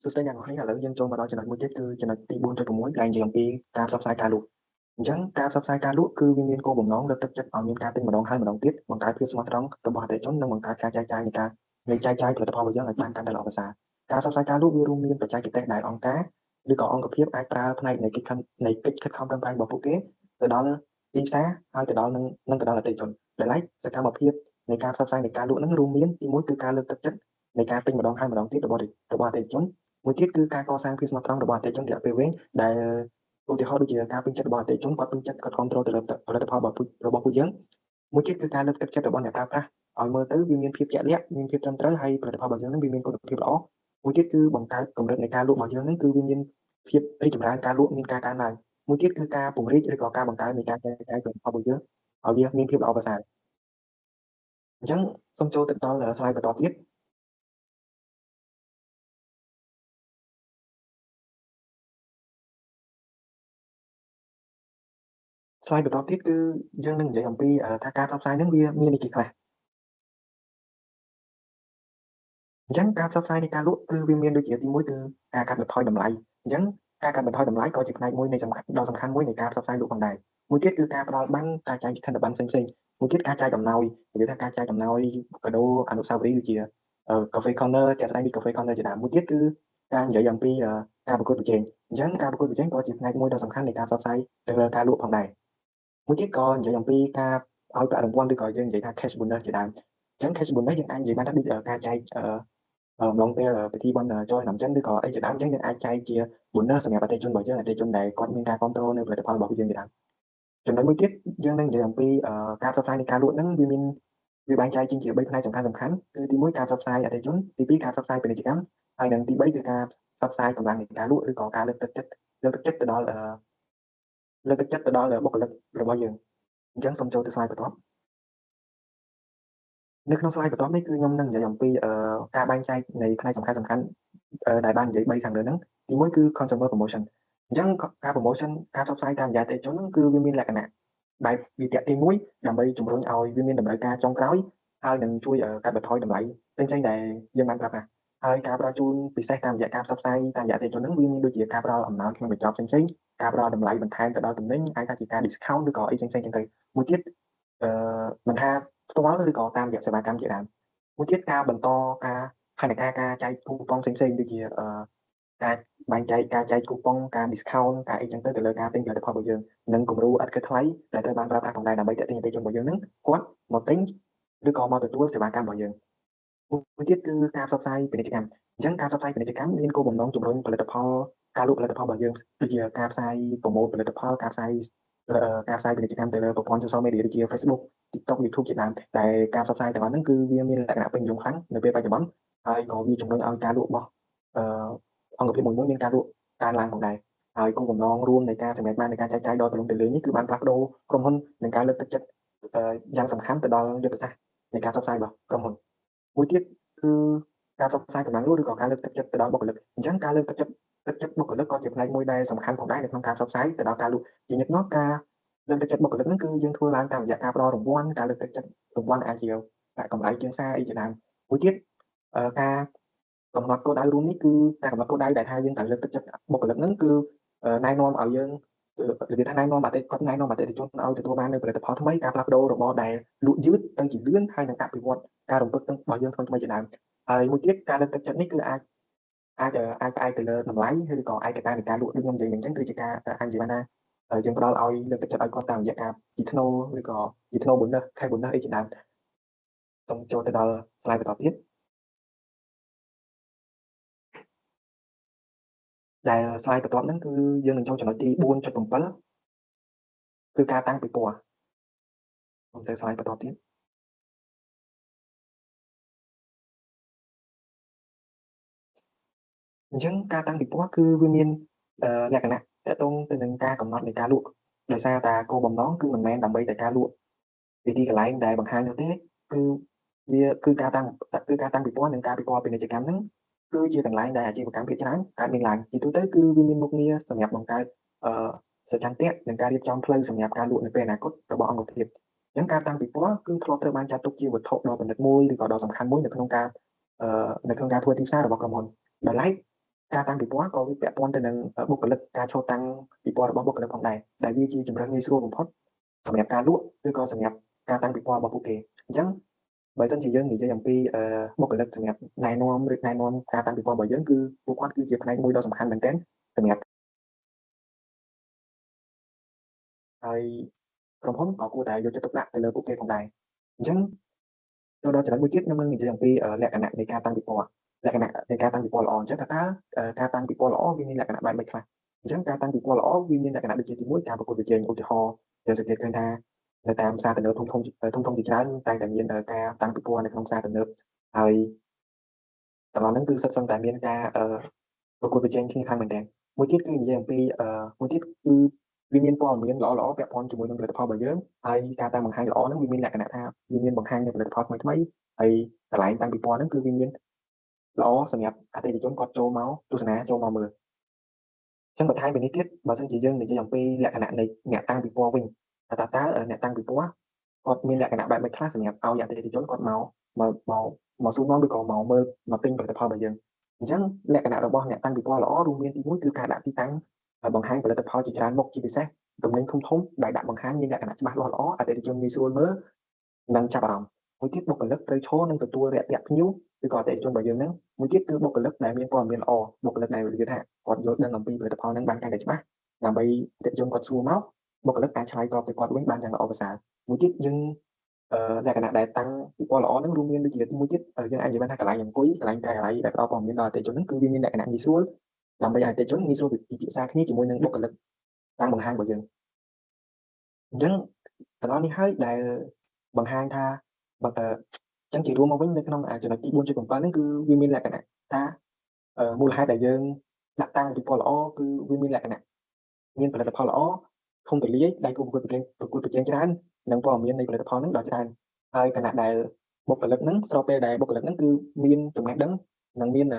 សួស្តីអ្នកទាំងអស់គ្នាឥឡូវយើងចូលមកដល់ចំណុចមួយទៀតគឺចំណុចទី4.6ដែលនិយាយអំពីការផ្សព្វផ្សាយការលក់អញ្ចឹងការផ្សព្វផ្សាយការលក់គឺវាមានគោលបំណងលើកទឹកចិត្តឲ្យមានការទិញម្ដងហើយម្ដងទៀតបង្កើតភាពស្មោះត្រង់របស់អតិថិជននិងបង្កើតការចែកចាយនៃការនៃចែកចាយផលិតផលរបស់យើងឲ្យបានកាន់តែល្អប្រសើរការផ្សព្វផ្សាយការលក់វារួមមានបច្ចេកទេសដែលអង្គការឬក៏អង្គភាពអាចប្រើផ្នែកនៃកិច្ចខិតខំប្រឹងប្រែងរបស់ពួកគេទៅដល់ទីផ្សារហើយទៅដល់នឹងទៅដល់អតិថិជនដែលឡែកសកម្មភាពនៃការផ្សព្វផ្សាយនៃការលក់នឹងរួមមានទីមួយគឺការលើកទឹកចិត្តនៃការទិញម្ដងហើយម្ដងទៀតរបស់អតិថិជនមួយទៀតគឺការកសាងភាពស្មោះត្រង់របស់អតិថិជនរយៈពេលវែងដែលឧទាហរណ៍ដូចជាការពេញចិត្តរបស់អតិថិជនគាត់ពេញចិត្តគាត់គ្រប់គ្រងទៅលើផលិតផលរបស់ពួកយើងមួយទៀតគឺការលើកទឹកចិត្តរបស់អ្នកប្រើប្រាស់ឲ្យមើលទៅវាមានភាពជាក់លាក់មានភាពត្រឹមត្រូវហើយផលិតផលរបស់យើងនឹងវាមានគុណភាពល្អមួយទៀតគឺបង្កើតកម្រិតនៃការលក់របស់យើងនឹងគឺវាមានភាពរីកចម្រើនការលក់មានការកើនឡើងមួយទៀតគឺការពង្រីកឬក៏ការបង្កើននៃការចែកចាយផលិតផលរបស់យើងឲ្យវាមានភាពល្អប្រសើរអញ្ចឹងសូមចូលទៅដល់ slide បន្តទៀត slide បន្តទៀតគឺយើងនឹងនិយាយអំពីថាការផ្សព្វផ្សាយហ្នឹងវាមានអីគេខ្លះអញ្ចឹងការផ្សព្វផ្សាយនៃការលក់គឺវាមានដូចជាទី1គឺការកាត់បន្ថយតម្លៃអញ្ចឹងការកាត់បន្ថយតម្លៃក៏ជាផ្នែកមួយនៃសំខាន់ដ៏សំខាន់មួយនៃការផ្សព្វផ្សាយលក់ផងដែរមួយទៀតគឺការផ្ដល់ប័ណ្ណការចែកខិត្តប័ណ្ណផ្សេងៗមួយទៀតការចែកអំណោយនិយាយថាការចែកអំណោយកាដូអនុស្សាវរីយ៍ដូចជា Cafe Corner ជាក់ស្ដែងពី Cafe Corner ជាដើមមួយទៀតគឺការនិយាយអំពីការប្រកួតប្រជែងអញ្ចឹងការប្រកួតប្រជែងក៏ជាផ្នែកមួយដ៏សំខាន់នៃការផ្សព្វផ្សាយទៅលើការលក់ផងដែរមួយទៀតក៏និយាយអំពីការឲ្យប្រាក់រង្វាន់ឬក៏យើងនិយាយថា cash bonus ជាដើមអញ្ចឹង cash bonus យើងអាចនិយាយបានថាដូចការចែកអំឡុងពេលពិធីបុណ្យចូលឆ្នាំចិនឬក៏អីជាដើមអញ្ចឹងយើងអាចចែកជា bonus សម្រាប់អតិថិជនរបស់យើងអតិថិជនដែលគាត់មានការគ្រប់គ្រងនៅផលិតផលរបស់យើងជាដើមចំណុចមួយទៀតយើងនឹងនិយាយអំពីការផ្សព្វផ្សាយនៃការលក់ហ្នឹងវាមានវាបែងចែកចេញជា3ផ្នែកសំខាន់គឺទី1ការផ្សព្វផ្សាយអតិថិជនទី2ការផ្សព្វផ្សាយពាណិជ្ជកម្មហើយនិងទី3គឺការផ្សព្វផ្សាយកម្លាំងនៃការលក់ឬក៏ការលើកទឹកចិត្តទៅដល់លើកទឹកចិត្តទៅដល់បុគ្គលិករបស់យើងអញ្ចឹងសូមចូលទៅ slide បន្ទាប់នៅក្នុង slide បន្ទាប់នេះគឺខ្ញុំនឹងនិយាយអំពីការបែងចែកនៃផ្នែកសំខាន់ដែលបាននិយាយ3ខាងលើហ្នឹងទី1គឺ consumer promotion អញ្ចឹងការ promotion ការផ្សព្វផ្សាយតាមរយៈអតិថិជនហ្នឹងគឺវាមានលក្ខណៈបែបវាទាក់ទាញមួយដើម្បីជំរុញឲ្យវាមានតម្រូវការចុងក្រោយហើយនឹងជួយកាត់បន្ថយតម្លៃផ្សេងៗដែលយើងបានប្រាប់ណាហើយការផ្ដល់ជូនពិសេសតាមរយៈការផ្សព្វផ្សាយតាមរយៈអតិថិជនហ្នឹងវាមានដូចជាការផ្ដល់អំណោយក្នុងកញ្ចប់ផ្សេងៗការផ្ដល់តម្លៃបន្ថែមទៅដល់ទំនិញអាចថាជាការ discount ឬក៏អីផ្សេងៗចឹងទៅមួយទៀតមិនថាផ្ទាល់ឬក៏តាមរយៈសេវាកម្មជាដើមមួយទៀតការបន្តការផែនការការចែកគូប៉ុងផ្សេងៗដូចជាការបែងចែកការចែកគូប៉ុងការ discount ការអីចឹងទៅលើការទិញផលិតផលរបស់យើងនិងគំរូឥតគិតថ្លៃដែលត្រូវបានប្រើប្រាស់ផងដែរដើម្បីទាក់ទាញអតិថិជនរបស់យើងហ្នឹងគាត់មកទិញឬក៏មកទទួលសេវាកម្មរបស់យើងមួយទៀតគឺការផ្សព្វផ្សាយពាណិជ្ជកម្មអញ្ចឹងការផ្សព្វផ្សាយពាណិជ្ជកម្មមានគោលបំណងជំរុញផលិតផលការលក់ផលិតផលរបស់យើងដូចជាការផ្សាយប្រម៉ូទផលិតផលការផ្សាយពាណិជ្ជកម្មទៅលើប្រព័ន្ធ social media ដូចជា Facebook TikTok YouTube ជាដើមតែការផ្សព្វផ្សាយទាំងអស់ហ្នឹងគឺវាមានលក្ខណៈពេញនិយមខ្លាំងនៅពេលបច្ចុប្បន្នហើយក៏វាជំរុញឲ្យការលក់របស់អង្គភាពមួយៗមានការលក់កើនឡើងផងដែរហើយគោលបំណងរួមនៃការសម្រេចបាននៃការចែកចាយដ៏ទូលំទូលាយនេះគឺបានផ្លាស់ប្ដូរក្រុមហ៊ុននិងការលើកទឹកចិត្តយ៉ាងសំខាន់ទៅដល់យុទ្ធសាស្ត្រនៃការផ្សព្វផ្សាយរបស់ក្រុមហ៊ុនមួយទៀតគឺការផ្សព្វផ្សាយកម្លាំងលក់ឬក៏ការលើកទឹកចិត្តទៅដល់បុគ្គលិកអញ្ចឹងការលើកទឹកចិត្តបុគ្គលិកក៏ជាផ្នែកមួយដែលសំខាន់ផងដែរនៅក្នុងការផ្សព្វផ្សាយទៅដល់ការលក់ជាញឹកញាប់ការលើកទឹកចិត្តបុគ្គលិកហ្នឹងគឺយើងធ្វើឡើងតាមរយៈការផ្ដល់រង្វាន់ការលើកទឹកចិត្តរង្វាន់អាចជាកម្រៃជាងសារអីជាដើមមួយទៀតការកំណត់គោលដៅរួមនេះគឺការកំណត់គោលដៅដែលថាយើងត្រូវលើកទឹកចិត្តបុគ្គលិកហ្នឹងគឺណែនាំឲ្យយើងរបៀបថាណែនាំអតិគាត់ណែនាំអតិថិជនឲ្យទទួលបាននូវផលិតផលថ្មីការផ្លាស់ប្ដូររបស់ដែលលក់យឺតទៅជាលឿនហើយនឹងអភិវឌ្ឍការរំពឹងទុករបស់យើងថ្មីៗជាដើមហើយមួយទៀតការលើកទឹកចិត្តនេះគឺអាចផ្អែកទៅលើតម្លៃឬក៏ឯកតានៃការលក់ដូចខ្ញុំនិយាយមិញអញ្ចឹងគឺជាការអាចនិយាយបានថាយើងផ្ដល់ឲ្យលើកទឹកចិត្តឲ្យគាត់តាមរយៈការជាធ្នូឬក៏ជាធ្នូ bonus cash bonus អីជាដើមសូមចូលទៅដល់ slide បន្តទៀតដែល slide បន្ទាប់ហ្នឹងគឺយើងនឹងចូលចំណុចទី 4.7 គឺការតាំងពិព័រណ៍សូមទៅ slide បន្តទៀតអញ្ចឹងការតាំងពិព័រណ៍គឺវាមានលក្ខណៈទាក់ទងទៅនឹងការកំណត់នៃការលក់ដោយសារតែគោលបំណងគឺមិនមែនដើម្បីតែការលក់ពីទីកន្លែងដែលបង្ហាញនោះទេគឺវាគឺការតាំងពិព័រណ៍និងការពិព័រណ៍ពាណិជ្ជកម្មហ្នឹងគឺជាកន្លែងដែលអាជីវកម្មភាគច្រើនកើតមានឡើងជាទូទៅគឺវាមានមុខងារសម្រាប់បង្កើតសច្ចាន់ៈនិងការរៀបចំផ្លូវសម្រាប់ការលក់នៅពេលអនាគតរបស់អង្គភាពអញ្ចឹងការតាំងពិព័រណ៍គឺធ្លាប់ត្រូវបានចាត់ទុកជាវត្ថុដ៏ប្រណិតមួយឬក៏ដ៏សំខាន់មួយនៅក្នុងការធ្វើទីផ្សាររបស់ក្រុមហ៊ុនដោយឡែក ការតាំងពិព័រណ៍ក៏វាពាក់ព័ន្ធទៅនឹងបុគ្គលិកការឈរតាំងពិព័រណ៍របស់បុគ្គលិកផងដែរដែលវាជាជម្រើសងាយស្រួលបំផុតសម្រាប់ការលក់ឬក៏សម្រាប់ការតាំងពិព័រណ៍របស់ពួកគេអញ្ចឹងបើសិនជាយើងនិយាយអំពីបុគ្គលិកសម្រាប់ណែនាំឬណែនាំការតាំងពិព័រណ៍របស់យើងគឺពួកគាត់គឺជាផ្នែកមួយដ៏សំខាន់មែនទែនសម្រាប់ហើយក្រុមហ៊ុនក៏គួរតែយកចិត្តទុកដាក់ទៅលើពួកគេផងដែរអញ្ចឹងចូលដល់ចំណុចមួយទៀតខ្ញុំនឹងនិយាយអំពីលក្ខណៈនៃការតាំងពិព័រណ៍លក្ខណៈនៃការតាំងពិព័រណ៍ល្អអញ្ចឹងថាតើការតាំងពិព័រណ៍ល្អវាមានលក្ខណៈបែបម៉េចខ្លះអញ្ចឹងការតាំងពិព័រណ៍ល្អវាមានលក្ខណៈដូចជាទី1ការប្រកួតប្រជែងឧទាហរណ៍យើងសង្កេតឃើញថានៅតាមផ្សារទំនើបធំធំធំធំជាច្រើនតែងតែមានការតាំងពិព័រណ៍នៅក្នុងផ្សារទំនើបហើយទាំងអស់ហ្នឹងគឺសុទ្ធសឹងតែមានការប្រកួតប្រជែងគ្នាខ្លាំងមែនទែនមួយទៀតគឺនិយាយអំពីមួយទៀតគឺវាមានព័ត៌មានល្អៗពាក់ព័ន្ធជាមួយនឹងផលិតផលរបស់យើងហើយការតាំងបង្ហាញល្អហ្នឹងវាមានលក្ខណៈថាវាមានបង្ហាញនូវផលិតផលថ្មីៗហើយកន្លែងតាំងពិព័រណ៍ហ្នឹងគឺវាមានល្អសម្រាប់អតិថិជនគាត់ចូលមកទស្សនាចូលមកមើលអញ្ចឹងបន្ថែមពីនេះទៀតបើសិនជាយើងនិយាយអំពីលក្ខណៈនៃអ្នកតាំងពិព័រណ៍វិញថាតើអ្នកតាំងពិព័រណ៍គាត់មានលក្ខណៈបែបម៉េចខ្លះសម្រាប់ឲ្យអតិថិជនគាត់មកមកមកមកសួរនាំឬក៏មកមើលមកទិញផលិតផលរបស់យើងអញ្ចឹងលក្ខណៈរបស់អ្នកតាំងពិព័រណ៍ល្អរួមមានទី1គឺការដាក់ទីតាំងបង្ហាញផលិតផលជាច្រើនមុខជាពិសេសទំនិញធំធំដែលដាក់បង្ហាញមានលក្ខណៈច្បាស់លាស់ល្អអតិថិជនងាយស្រួលមើលនិងចាប់អារម្មណ៍មួយទៀតបុគ្គលិកត្រូវឈរនិងទទួលរាក់ទាក់ភ្ញៀវឬក៏អតិថិជនរបស់យើងហ្នឹងមួយទៀតគឺបុគ្គលិកដែលមានព័ត៌មានល្អបុគ្គលិកដែលនិយាយថាគាត់យល់ដឹងអំពីផលិតផលហ្នឹងបានកាន់តែច្បាស់ដើម្បីអតិថិជនគាត់សួរមកបុគ្គលិកអាចឆ្លើយតបទៅគាត់វិញបានយ៉ាងល្អប្រសើរមួយទៀតយើងលក្ខណៈដែលតាំងពិព័រណ៍ល្អហ្នឹងរួមមានដូចជាទីមួយទៀតយើងអាចនិយាយបានថាកន្លែងអង្គុយកន្លែងការិយាល័យដែលផ្ដល់ព័ត៌មានដល់អតិថិជនហ្នឹងគឺវាមានលក្ខណៈងាយស្រួលដើម្បីឲ្យអតិថិជនងាយស្រួលពិភាក្សាគ្នាជាមួយនឹងបុគ្គលិកតាំងបង្ហាញរបស់យើងអញ្ចឹងទាំងអស់នេះហើយដែលបង្ហាញថាបើអញ្ចឹងជារួមមកវិញនៅក្នុងចំណុចទី4.7ហ្នឹងគឺវាមានលក្ខណៈថាមូលហេតុដែលយើងដាក់តាំងពិព័រណ៍ល្អគឺវាមានលក្ខណៈមានផលិតផលល្អធំទូលាយដៃគូប្រកួតប្រជែងប្រកួតប្រជែងច្រើននិងព័ត៌មាននៃផលិតផលហ្នឹងដ៏ច្រើនហើយខណៈដែលបុគ្គលិកហ្នឹងស្របពេលដែលបុគ្គលិកហ្នឹងគឺមានចំណេះដឹងនិងមាន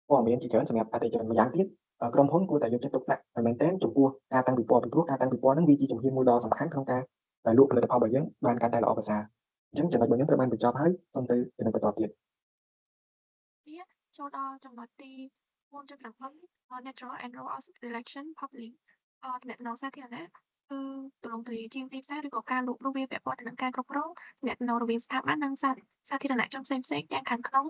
ព័ត៌មានជាច្រើនសម្រាប់អតិថិជនម្យ៉ាងទៀតក្រុមហ៊ុនគួរតែយកចិត្តទុកដាក់ឲ្យមែនទែនចំពោះការតាំងពិព័រណ៍ពីព្រោះការតាំងពិព័រណ៍ហ្នឹងវាជាជំហានមួយដ៏សំខាន់ក្នុងការលក់ផលិតផលរបស់យើងបានកាន់តែល្អប្រសើរអញ្ចឹងចំណុចរបស់ខ្ញុំត្រូវបានបញ្ចប់ហើយសូមទៅចំណុចបន្តទៀត នេះចូលដល់ចំណុចទី4.7 Natural and Role of Relation Public ទំនាក់ទំនងសាធារណៈគឺទូលំទូលាយជាងទីផ្សារឬក៏ការលក់ព្រោះវាពាក់ព័ន្ធទៅនឹងការគ្រប់គ្រងទំនាក់ទំនងរវាងស្ថាប័ននិងសាធារណជនផ្សេងៗទាំងខាងក្នុង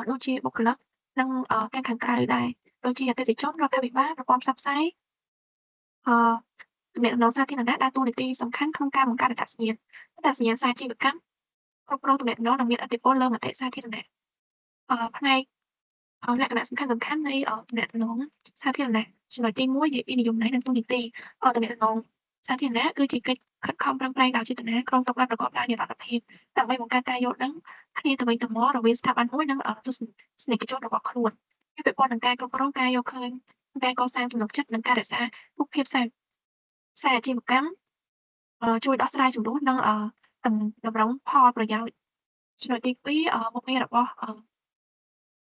ដូចជាបុគ្គលិកនិងទាំងខាងក្រៅដែរដូចជាអតិថិជនរដ្ឋាភិបាលប្រព័ន្ធផ្សព្វផ្សាយអឺទំនាក់ទំនងសាធារណៈដើរតួនាទីសំខាន់ក្នុងការបង្កើតអត្តសញ្ញាណអត្តសញ្ញាណសាជីវកម្មគ្រប់គ្រងទំនាក់ទំនងនិងមានឥទ្ធិពលលើមតិសាធារណៈផ្នែកលក្ខណៈសំខាន់សំខាន់នៃទំនាក់ទំនងសាធារណៈចំណុចទី1និយាយពីនិយមន័យនិងតួនាទីទំនាក់ទំនងសាធារណៈគឺជាកិច្ចខិតខំប្រឹងប្រែងដោយចេតនាក្រុងទុកដាក់ប្រកបដោយនិរន្តរភាពដើម្បីបង្កើតការយល់ដឹងគ្នាទៅវិញទៅមករវាងស្ថាប័នមួយនិងទស្សនិកជនរបស់ខ្លួនវាពាក់ព័ន្ធនឹងការគ្រប់គ្រងការយកឃើញការកសាងទំនុកចិត្តនិងការរក្សារូបភាពសារអាជីវកម្មជួយដោះស្រាយជម្លោះនិងតម្រង់ផលប្រយោជន៍ចំណុចទី2មុខងាររបស់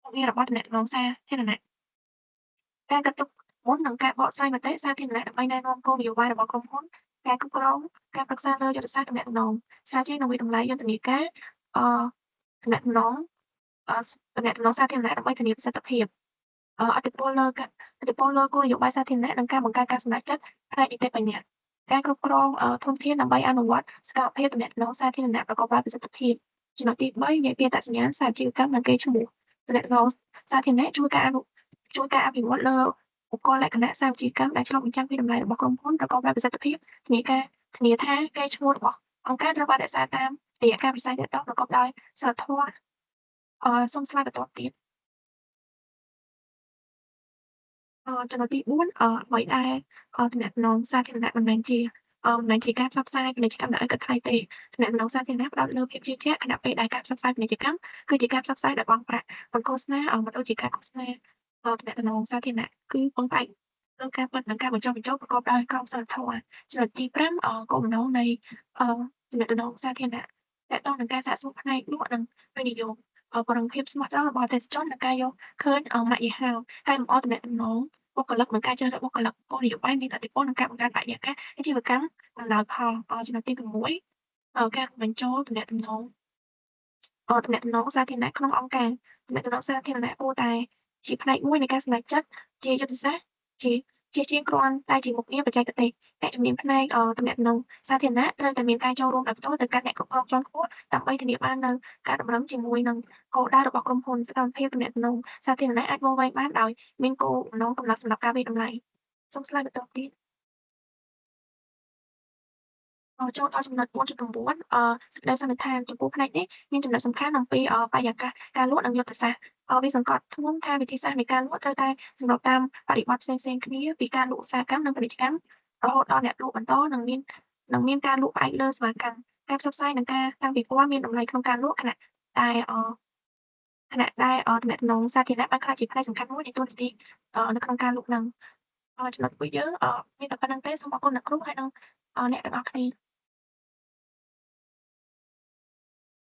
មុខងាររបស់ទំនាក់ទំនងសាធារណៈការកាត់ទុកមុននឹងការបកស្រាយមតិសាធារណៈដើម្បីណែនាំគោលនយោបាយរបស់ក្រុមហ៊ុនការគ្រប់គ្រងការប្រឹក្សាលើយុទ្ធសាស្ត្រទំនាក់ទំនងស្រាវជ្រាវនិងវាយតម្លៃយុទ្ធនាការអឺទំនាក់ទំនងទំនាក់ទំនងសាធារណៈដើម្បីធានាប្រសិទ្ធភាពឥទ្ធិពលលើឥទ្ធិពលលើគោលនយោបាយសាធារណៈនិងការបង្កើតការសម្រេចចិត្តផ្នែកនីតិបញ្ញត្តិការគ្រប់គ្រងធនធានដើម្បីអនុវត្តសកម្មភាពទំនាក់ទំនងសាធារណៈប្រកបដោយប្រសិទ្ធភាពចំណុចទី3និយាយពីអត្តសញ្ញាណសាជីវកម្មនិងកេរ្តិ៍ឈ្មោះទំនាក់ទំនងសាធារណៈជួយការជួយការអភិវឌ្ឍលើបុគ្គលលក្ខណៈសាជីវកម្មដែលឆ្លុះបញ្ចាំងពីតម្លៃរបស់ក្រុមហ៊ុនប្រកបដោយប្រសិទ្ធភាពធានាការធានាថាកេរ្តិ៍ឈ្មោះរបស់អង្គការត្រូវបានរក្សាតាមរយៈការវិស័យទាក់ទងប្រកបដោយសីលធម៌សូមស្លាយបន្តទៀតចំណុចទី4អ្វីដែលទំនាក់ទំនងសាធារណៈមិនមែនជាមិនមែនជាការផ្សព្វផ្សាយពាណិជ្ជកម្មដោយឥតគិតថ្លៃទេទំនាក់ទំនងសាធារណៈផ្ដោតលើភាពជឿជាក់ខណៈពេលដែលការផ្សព្វផ្សាយពាណិជ្ជកម្មគឺជាការផ្សព្វផ្សាយដោយបង់ប្រាក់មិនឃោសនាមិនដូចជាការឃោសនាទំនាក់ទំនងសាធារណៈគឺពឹងផ្អែកលើការពិតនិងការបញ្ចុះបញ្ចូលប្រកបដោយក្រមសីលធម៌ចំណុចទី5គោលបំណងនៃទំនាក់ទំនងសាធារណៈទាក់ទងនឹងការសាកសួរផ្នែកលក់និងវិនិយោគពង្រឹងភាពស្មោះត្រង់របស់អតិថិជននិងការយកឃើញម៉ាកយីហោកែលម្អទំនាក់ទំនងបុគ្គលិកនិងការជ្រើសរើសបុគ្គលិកគោលនយោបាយមានឥទ្ធិពលក្នុងការបង្កើតបរិយាកាសអាជីវកម្មអំណោយផលចំណុចទី6ការបញ្ចូលទំនាក់ទំនងទំនាក់ទំនងសាធារណៈក្នុងអង្គការទំនាក់ទំនងសាធារណៈគួរតែ ជាផ្នែកមួយនៃការសម្រេចចិត្តជាយុទ្ធសាស្ត្រជាជាជាងគ្រាន់តែជាមុខងារបច្ចេកទេសអ្នកជំនាញផ្នែកទំនាក់ទំនងសាធារណៈត្រូវតែមានការចូលរួមដោយផ្ទាល់ទៅកាន់អ្នកគ្រប់គ្រងជាន់ខ្ពស់ដើម្បីធានាបាននូវការតម្រឹមជាមួយនឹងគោលដៅរបស់ក្រុមហ៊ុនសកម្មភាពទំនាក់ទំនងសាធារណៈអាចវាស់វែងបានដោយមានគោលបំណងកំណត់សម្រាប់ការវាយតម្លៃសូម slide បន្តទៀតចូលដល់ចំណុច4.9សេចក្តីសន្និដ្ឋានចំពោះផ្នែកនេះមានចំណុចសំខាន់អំពីបរិយាកាសការលក់និងយុទ្ធសាស្ត្រវាសង្កត់ធ្ងន់ថាវិធីសាស្ត្រនៃការលក់ត្រូវតែសម្របតាមបរិបទផ្សេងៗគ្នាពីការលក់ឧស្សាហកម្មនិងពាណិជ្ជកម្មរហូតដល់អ្នកលក់បន្តនិងមានការលក់ផ្អែកលើសេវាកម្មការផ្សព្វផ្សាយនិងការតាំងពិព័រណ៍មានតម្លៃក្នុងការលក់ខណៈដែលខណៈដែលទំនាក់ទំនងសាធារណៈបានក្លាយជាផ្នែកសំខាន់មួយនៃតួនាទីនៅក្នុងការលក់នឹងចំណុចពួកយើងមានតែប៉ុណ្្នឹងទេសូមអរគុណអ្នកគ្រូហើយនិងអ្នកទាំងអស់គ្នា។